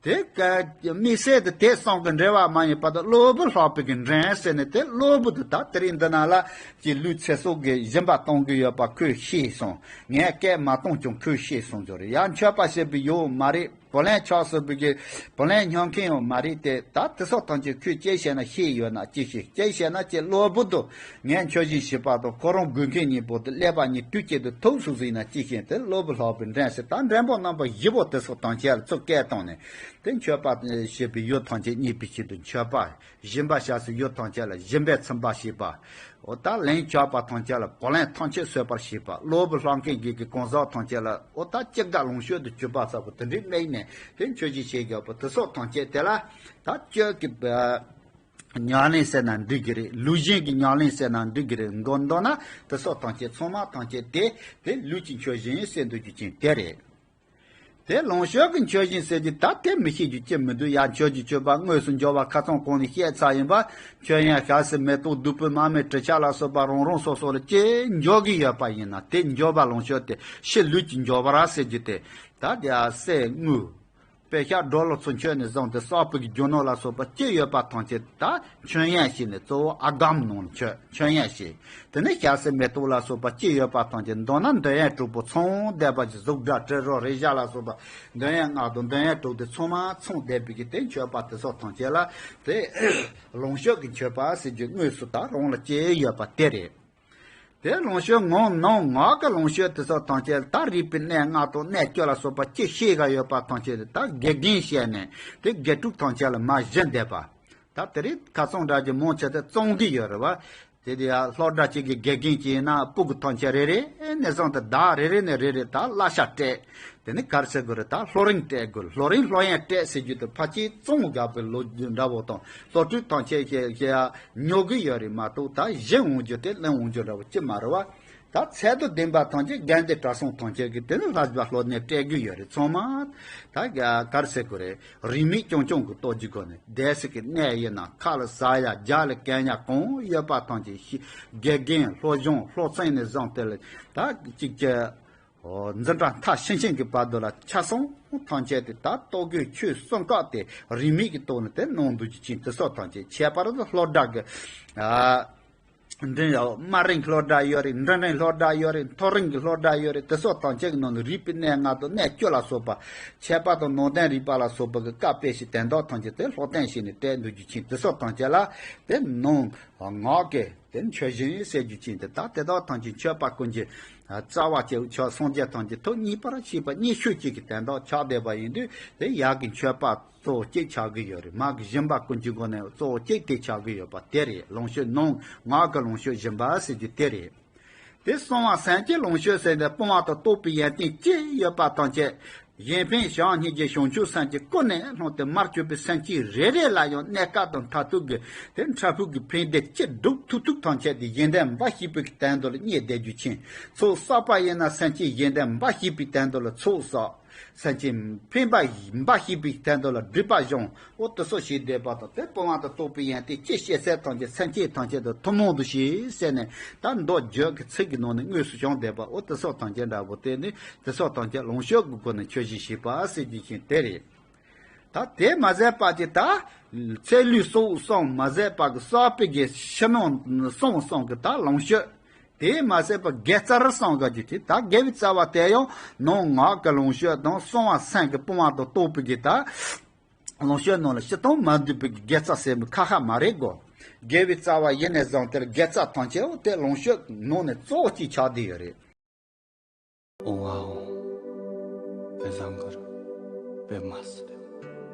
དེ་ཀ་དམིགས་བསལ་དུ་དེ་གསུམ་གྱི་འབྲེལ་བ་མ་ཡིན་པར་དུ་གློ་བུར་ལྷག་པའི་གི་འདྲེན་ཟེར་ནས། དེ་གློ་བུར་དུ་ད་དེ་རིང་འདི་ན་ལ་ཀྱི་ལུས་ཚེ་སྲོག་གི་སྦྱིན་པ་གཏོང་གི་ཡོད་པ་ཁོས་ཤེས་སོང་། ངས་སྐད་མ་གཏོང་ཀྱང་ཁོས་ཤེས་སོང་ཟེར་རེད། ཡང་མཆོད་པ་བྱེད་པའི་ཡོད་མ་རེད། བུ་ལོན་ཆགས་ཟེར་བའི་གི་བུ་ལོན་ཉོ་མཁན་ཡོད་མ་རེད་དེ། ད་དེ་སོགས་ཐམས་ཅད་ཁོས་ཅི་བྱས་ན་ཤེས་ཡོད་ན་ཅི་ཤེས། ཅི་བྱས་ན་ཅི་གློ་བུར་དུ་ངས་མཆོད་སྦྱིན་བྱེད་པ་དང་ཁོ་རང་དགོས་མཁན་གཉིས་པོ་དེ་ཀླད་པ་གཉིས་དུས་གཅིག་ཏུ་ཐུག་སོང་ཟིན་ན་ཅི་ཤེས། དེ་གློ་བུར་ལྷག་པའི་འདྲེན་ཟེར། ད་འདྲེན་པ་རྣམ་པ་བཞི་པོ་དེ་སོགས་ཐམས་ཅད་ལ་ཚུར་སྐད་བཏང་ནས། དེ་མཆོད་པ་བྱེད་པའི་ཡུལ་ཐམས་ཅད་མཉེས་པའི་ཆེད་དུ་མཆོད་པ། སྦྱིན་པ་བྱ་སའི་ཡུལ་ཐམས་ཅད་ལ་སྦྱིན་པས་ཚིམ་པར་བྱེད་པ། འོ་ད་ལན་ཆགས་པ་ཐམས་ཅད་ལ་བུ་ལོན་ཐམས་ཅད་སོད་པར་བྱེད་པ། གློ་བུར་ལྷག་མཁན་གྱི་གང་ཟག་ཐམས་ཅད་ལ་འོ་ད་ཅི་དགར་ལོངས་སྤྱོད་དུ་གྱུར་པ་ཚ་པོ་དེ་འདྲའི་དམིགས་ནས་དེ་མཆོད་སྦྱིན་བྱེད་དགོས་པ་དེ་སོགས་ཐམས་ཅད་དེ་ལ་ད་སྤྱོད་ཀྱི་ཉག་ལན་ཟེར་ན་འགྲིག་གི་རེད། ལུས་སྦྱིན་གྱི་ཉག་ལན་ཟེར་ན་འགྲིག་གི་རེད། མགོ་འདོགས་ན་དེ་སོགས་ཐམས་ཅད་ཚང་མ་ཐམས་ཅད་དེ་དེ་ལུས་ཀྱི་མཆོད་སྦྱིན་ཟེར་འདོད་རྒྱུ་ཅན་དེ་རེད། དེ་ལོངས་སྤྱོད་ཀྱི་མཆོད་སྦྱིན་ཟེར་གྱི་ད་དེ་མི་ཤེས་རྒྱུ་ཅི་མི་འདུག་ཡང་མཆོད་ཀྱི་མཆོད་པ་དངོས་སུ་འབྱོར་བ་ཁ་ཚང་གོང་ནས་བཤད་ཚར་ཡིན་པ། མཆོད་ཡོན་ཞལ་ཟས་མེ་ཏོག་བདུག་སྤོས་མར་མེ་དྲི་ཆབ་ལ་སོགས་པ་རང་རང་སོ་སོ་ལ་ཅི་འབྱོར་གྱི་ཡོད་པ་ཡིན་ན་དེ་འབྱོར་བ་ལོངས་སྤྱོད་དེ་ཕྱི་ལུས་ཀྱི་འབྱོར་བ་ར་ཟེར་རྒྱུ་དེ། ད་དེ་ཡང་གསེར་དངུལ། པད་ཤག་ཌོ་ལར་ཚུ་མཆོད་ནས་བཟུང་སྟེ་གསར་པའི་རྒྱུ་ནོར་ལ་སོགས་པ་ཅི་ཡོད་པ་ཐམས་ཅད་ད་མཆོད་ཡོན་བྱས་ནས་གཙོ་བོ་ཨ་གམ་ནང་ལ་མཆོད་མཆོད་ཡོན་བྱས། དེ་ནས་ཞལ་ཟས་མེ་ཏོག་ལ་སོགས་པ་ཅི་ཡོད་པ་ཐམས་ཅད་མདོར་ན་འདོད་ཡོན་དྲུག་པོ་ཚང་བསྡད་པ་ཅིག་གཟུགས་སྒྲ་དྲི་རོ་རེག་བྱ་ལ་སོགས་པ་འདོད་ཡོན་ལྔ་དང་འདོད་ཡོན་དྲུག་དེ་ཚང་མ་ཚང་བསྡད་པའི་གི་དེ་མཆོད་པ་དེ་སོགས་ཐམས་ཅད་ལ་དེ་ལོངས་སྤྱོད་ཀྱི་མཆོད་པ་ཟེར་རྒྱུ་དངོས་སུ་ད་རང་ལ་ཅི་ཡོད་པ་དེ་རེད། དེ་ལོངས་སྤྱོད་ངང་ནང་ངག་གི་ལོངས་སྤྱོད་དེ་སོགས་ཐམས་ཅད་ད་རིག་པའི་གནས་ལྔ་དང་གནས་བཅུ་ལ་སོགས་པ་ཅི་ཤེས་ག་ཡོད་པ་ཐམས་ཅད་ད་དགེ་རྒན་བཤད་ནས་དེ་དགེ་ཕྲུག་ཐམས་ཅད་ལ་མར་བཞིན་བསྡད་པ། ད་དེ་རིང་ཁ་སང་འདྲ་གྱི་མང་ཆེ་དེ་བཙོང་གི་ཡོད་རེད་བ། དེ་དེ་ཡང་སློབ་གྲྭ་གཅིག་གི་དགེ་རྒན་གཅིག་ཡིན་ན་སྤུ་གུ་ཐམས་ཅད་རེ་རེ་ནས་བཟུང་སྟེ་ཟླ་རེ་རེ་ནས་རེ་རེ་ད་གླ་ཆ་སྤྲད། དེ་ནི་ག་རེ་ཟེར་དགོས་རེད། ད་སློབ་རིན་སྤྲད་དགོས། སློབ་རིན་སློབ་ཡོན་སྤྲད་ཟེར་རྒྱུ་དེ་ཕལ་ཆེར་བཙོང་དགོས་པའི་ལོ་རྒྱུས་འདྲ་བོ་དང་སློབ་ཕྲུག་ཐམས་ཅད་ཀྱིས་ཀྱིས་ཉོ་གི་ཡོད་རེད་མ་གཏོགས་ད་གཞན་འོང་རྒྱུ་དེ་ལེན་འོང་རྒྱུ་འདྲ་བོ་ཅི་མ་རེད་བ། ད་ཚད་དང་ལྡན་པ་ཐམས་ཅད་དགེ་འདུན་གྲྭ་ཚང་ཐམས་ཅད་ཀྱིས་དེ་ནི་ལྷ་བྱ་སློབ་གཉེར་སྤྲད་གི་ཡོད་རེད། ཚང་མ་ད་ག་རེ་ཟེར་དགོས་རེད། རིན་མེད་རྐྱང་རྐྱང་གི་སྟོབས་ཀྱི་སྒོ་ནས་བསྡད་ས་གི་གནས་ཡིན་ན་ཁ་ལ་ཟ་ཡ་རྒྱ་ལ་གན་ཡ་གང་ཡོད་པ་ཐམས་ཅད་ཤི་དགེ་རྒན་སློབ་སྦྱོང་སློབ་ཚན་ནས་བཟུང་སྟེ་ལ་ད་གཅིག་གི་འཛིན་གྲྭ་མཐར་ཕྱིན་ཕྱིན་གྱི་བར་དུ་ལ་ཆ་ཚང་ཐམས་ཅད་དེ་ད་ལྟོ་གོས་ཆོས་གསུམ་ཀ་དེ་རིན་མེད་ཀྱི་ཐོག་ནས་དེ་གནང་འདུག་རྒྱུ་ཅན་དེ་སོགས་ཐམས་ཅད་ཁྱད་པར་དུ་སློབ་གྲྭ་གི་ཨ། འབྲིང་དམའ་རིམ་སློབ་གྲྭ་ཡོད་རེད། འབྲིང་རིམ་སློབ་གྲྭ་ཡོད་རེད། མཐོ་རིམ་གྱི་སློབ་གྲྭ་ཡོད་རེད། དེ་སོགས་ཐམས་ཅད་ཀྱི་ནང་ནས་རིག་པའི་གནས་ལྔ་དང་གནས་བཅུ་ལ་སོགས་པ་མཆོད་པ་དང་ནང་བསྟན་རིག་པ་ལ་སོགས་པ་གི་བཀའ་དཔེ་ཞིག་དོན་དག་ཐམས་ཅད་དེ་སློབ་སྟོན་བྱས་ནས་སྤྲད་འདུག་རྒྱུ་ཅན་དེ་སོགས་ཐམས་ཅད་ལ་དེ་ནང་ངག་གི་དེ་མཆོད་སྦྱིན་ཟེར་རྒྱུ་ཅན་དེ་ད་དེ་དག་ཐམས་ཅད་མཆོད་པ་ཀུན་གྱི་རྩ་བ་ཅིག་ཆོས་སངས་རྒྱས་ཐམས་ཅད་ཐུགས་མཉེས་པར་བྱེད་པ་མཉེས་ཤོས་གཅིག་གི་དོན་དག་ཆགས་བསྡད་པ་ཡིན་དུས་དེ་ཡར་གྱི་མཆོད་པ་གཙོ་བོ་གཅིག་ཆགས་ཀྱི་ཡོད་རེད། མར་གྱི་སྦྱིན་པ་ཀུན་གྱི་སྒོ་ནས་གཙོ་བོ་གཅིག་དེ་ཆགས་ཀྱི་ཡོད་པ་དེ་རེད། ལོངས་སྤྱོད་ནང་ངག་གི་ལོངས་སྤྱོད་སྦྱིན་པ་ཟེར་རྒྱུ་དེ་རེད། དེ་གསང་བ་སེམས་བསྐྱེད་ལོངས་སྤྱོད་ཟེར་ཏེ་སྤོང་བ་དང་རྟོགས་པའི་ཡོན་ཏན་ཅི་ཡོད་པ་ཐམས་ཅད་གཞན་ཕན་བྱམས་སྙིང་རྗེ་བྱང་ཆུབ་སེམས་ཀྱི་ཀུན་ནས་བསླངས་ཏེ་མར་གྱུར་པའི་སེམས་ཅན་རེ་རེ་ལ་ཡང་གནས་སྐབས་དང་མཐར་ཐུག་གི་དེ་འཕྲལ་ཕུགས་ཀྱི་ཕན་བདེ་ཅི་སྒྲུབ་ཐུབ་ཐུབ་ཐམས་ཅད་དེ་གཞན་དོན་འབའ་ཞིག་པའི་དོན་དུ་ལ་བསྙེན་བསྡད་རྒྱུ་ཅན། ཚོགས་བསགས་པ་ཡིན་ན་སེམས་ཅན་གཞན་དོན་འབའ་ཞིག་པའི་དོན་དུ་ལ་ཚོགས་བསགས། སེམས་ཅན་ཕན་པ་འབའ་ཞིག་པའི་དོན་དུ་ལ་སྒྲིབ་པ་སྦྱོང་། འོ་དེ་སོགས་བྱས་བསྡད་པ་དང་དེ་སྤོང་བ་དང་རྟོགས་པའི་ཡོན་ཏན་ཅི་ཤེས་ཚད་ཐམས་ཅད་སེམས་ཅན་ཐམས་ཅད་དུ་ཐུན་མོང་དུ་ཤེས་ཟེར་ནས་ད་མདོ་རྒྱུད་ཀྱི་ཚིག་གི་ནང་ནས་དངོས་སུ་བྱུང་བསྡད་པ། འོ་དེ་སོགས་ཐམས་ཅད་འདྲ་པོ་དེ་ནི་དེ་སོགས་ཐམས་ཅད་ལོངས་སྤྱོད་ཀྱི་སྒོ་ནས་མཆོད་སྦྱིན་བྱེད་པ་ཟེར་རྒྱུ་ཅན་དེ་རེད། ད་དེ་མ་ཟད་པ་ཅིག་ད་ཚེ་ལུས་སྲོག་གསུམ་མ་ཟད་པ་གི་གསར་པའི་གི་ཕྱི་ནང་གསང་བ་གསུམ་གི་ད་ལོངས་སྤྱོད། དེས་མ་ཟད་པ་དགེ་རྩ་རུ་སོང་ག་རྒྱུ་དེ་ད་དགེ་བའི་རྩ་བ་དེ་ཡང་ནང་ངག་གི་ལོངས་སྤྱོད་དང་གསང་བ་སེམས་ཀྱི་སྤོང་བ་དང་རྟོགས་པའི་གི་ད་ལོངས་སྤྱོད་ནང་ལ་སྤྱིར་བཏང་མ་འདུས་པའི་གི་དགེ་རྩ་ཟེར་མི་ཁ་ཁ་མ་རེད་གོ། དགེ་བའི་རྩ་བ་ཡིན་ནས་བཟུང་སྟེ་དགེ་རྩ་ཐམས་ཅད་འོ་དེ་ལོངས་སྤྱོད་ནང་ནས་གཙོ་བོ་གཅིག་ཆགས་བསྡད་ཡོད་རེད། ཨོ་ཨོ། དཔེ་བཟང་གི་རེད། དཔེ་མ་སྲིད།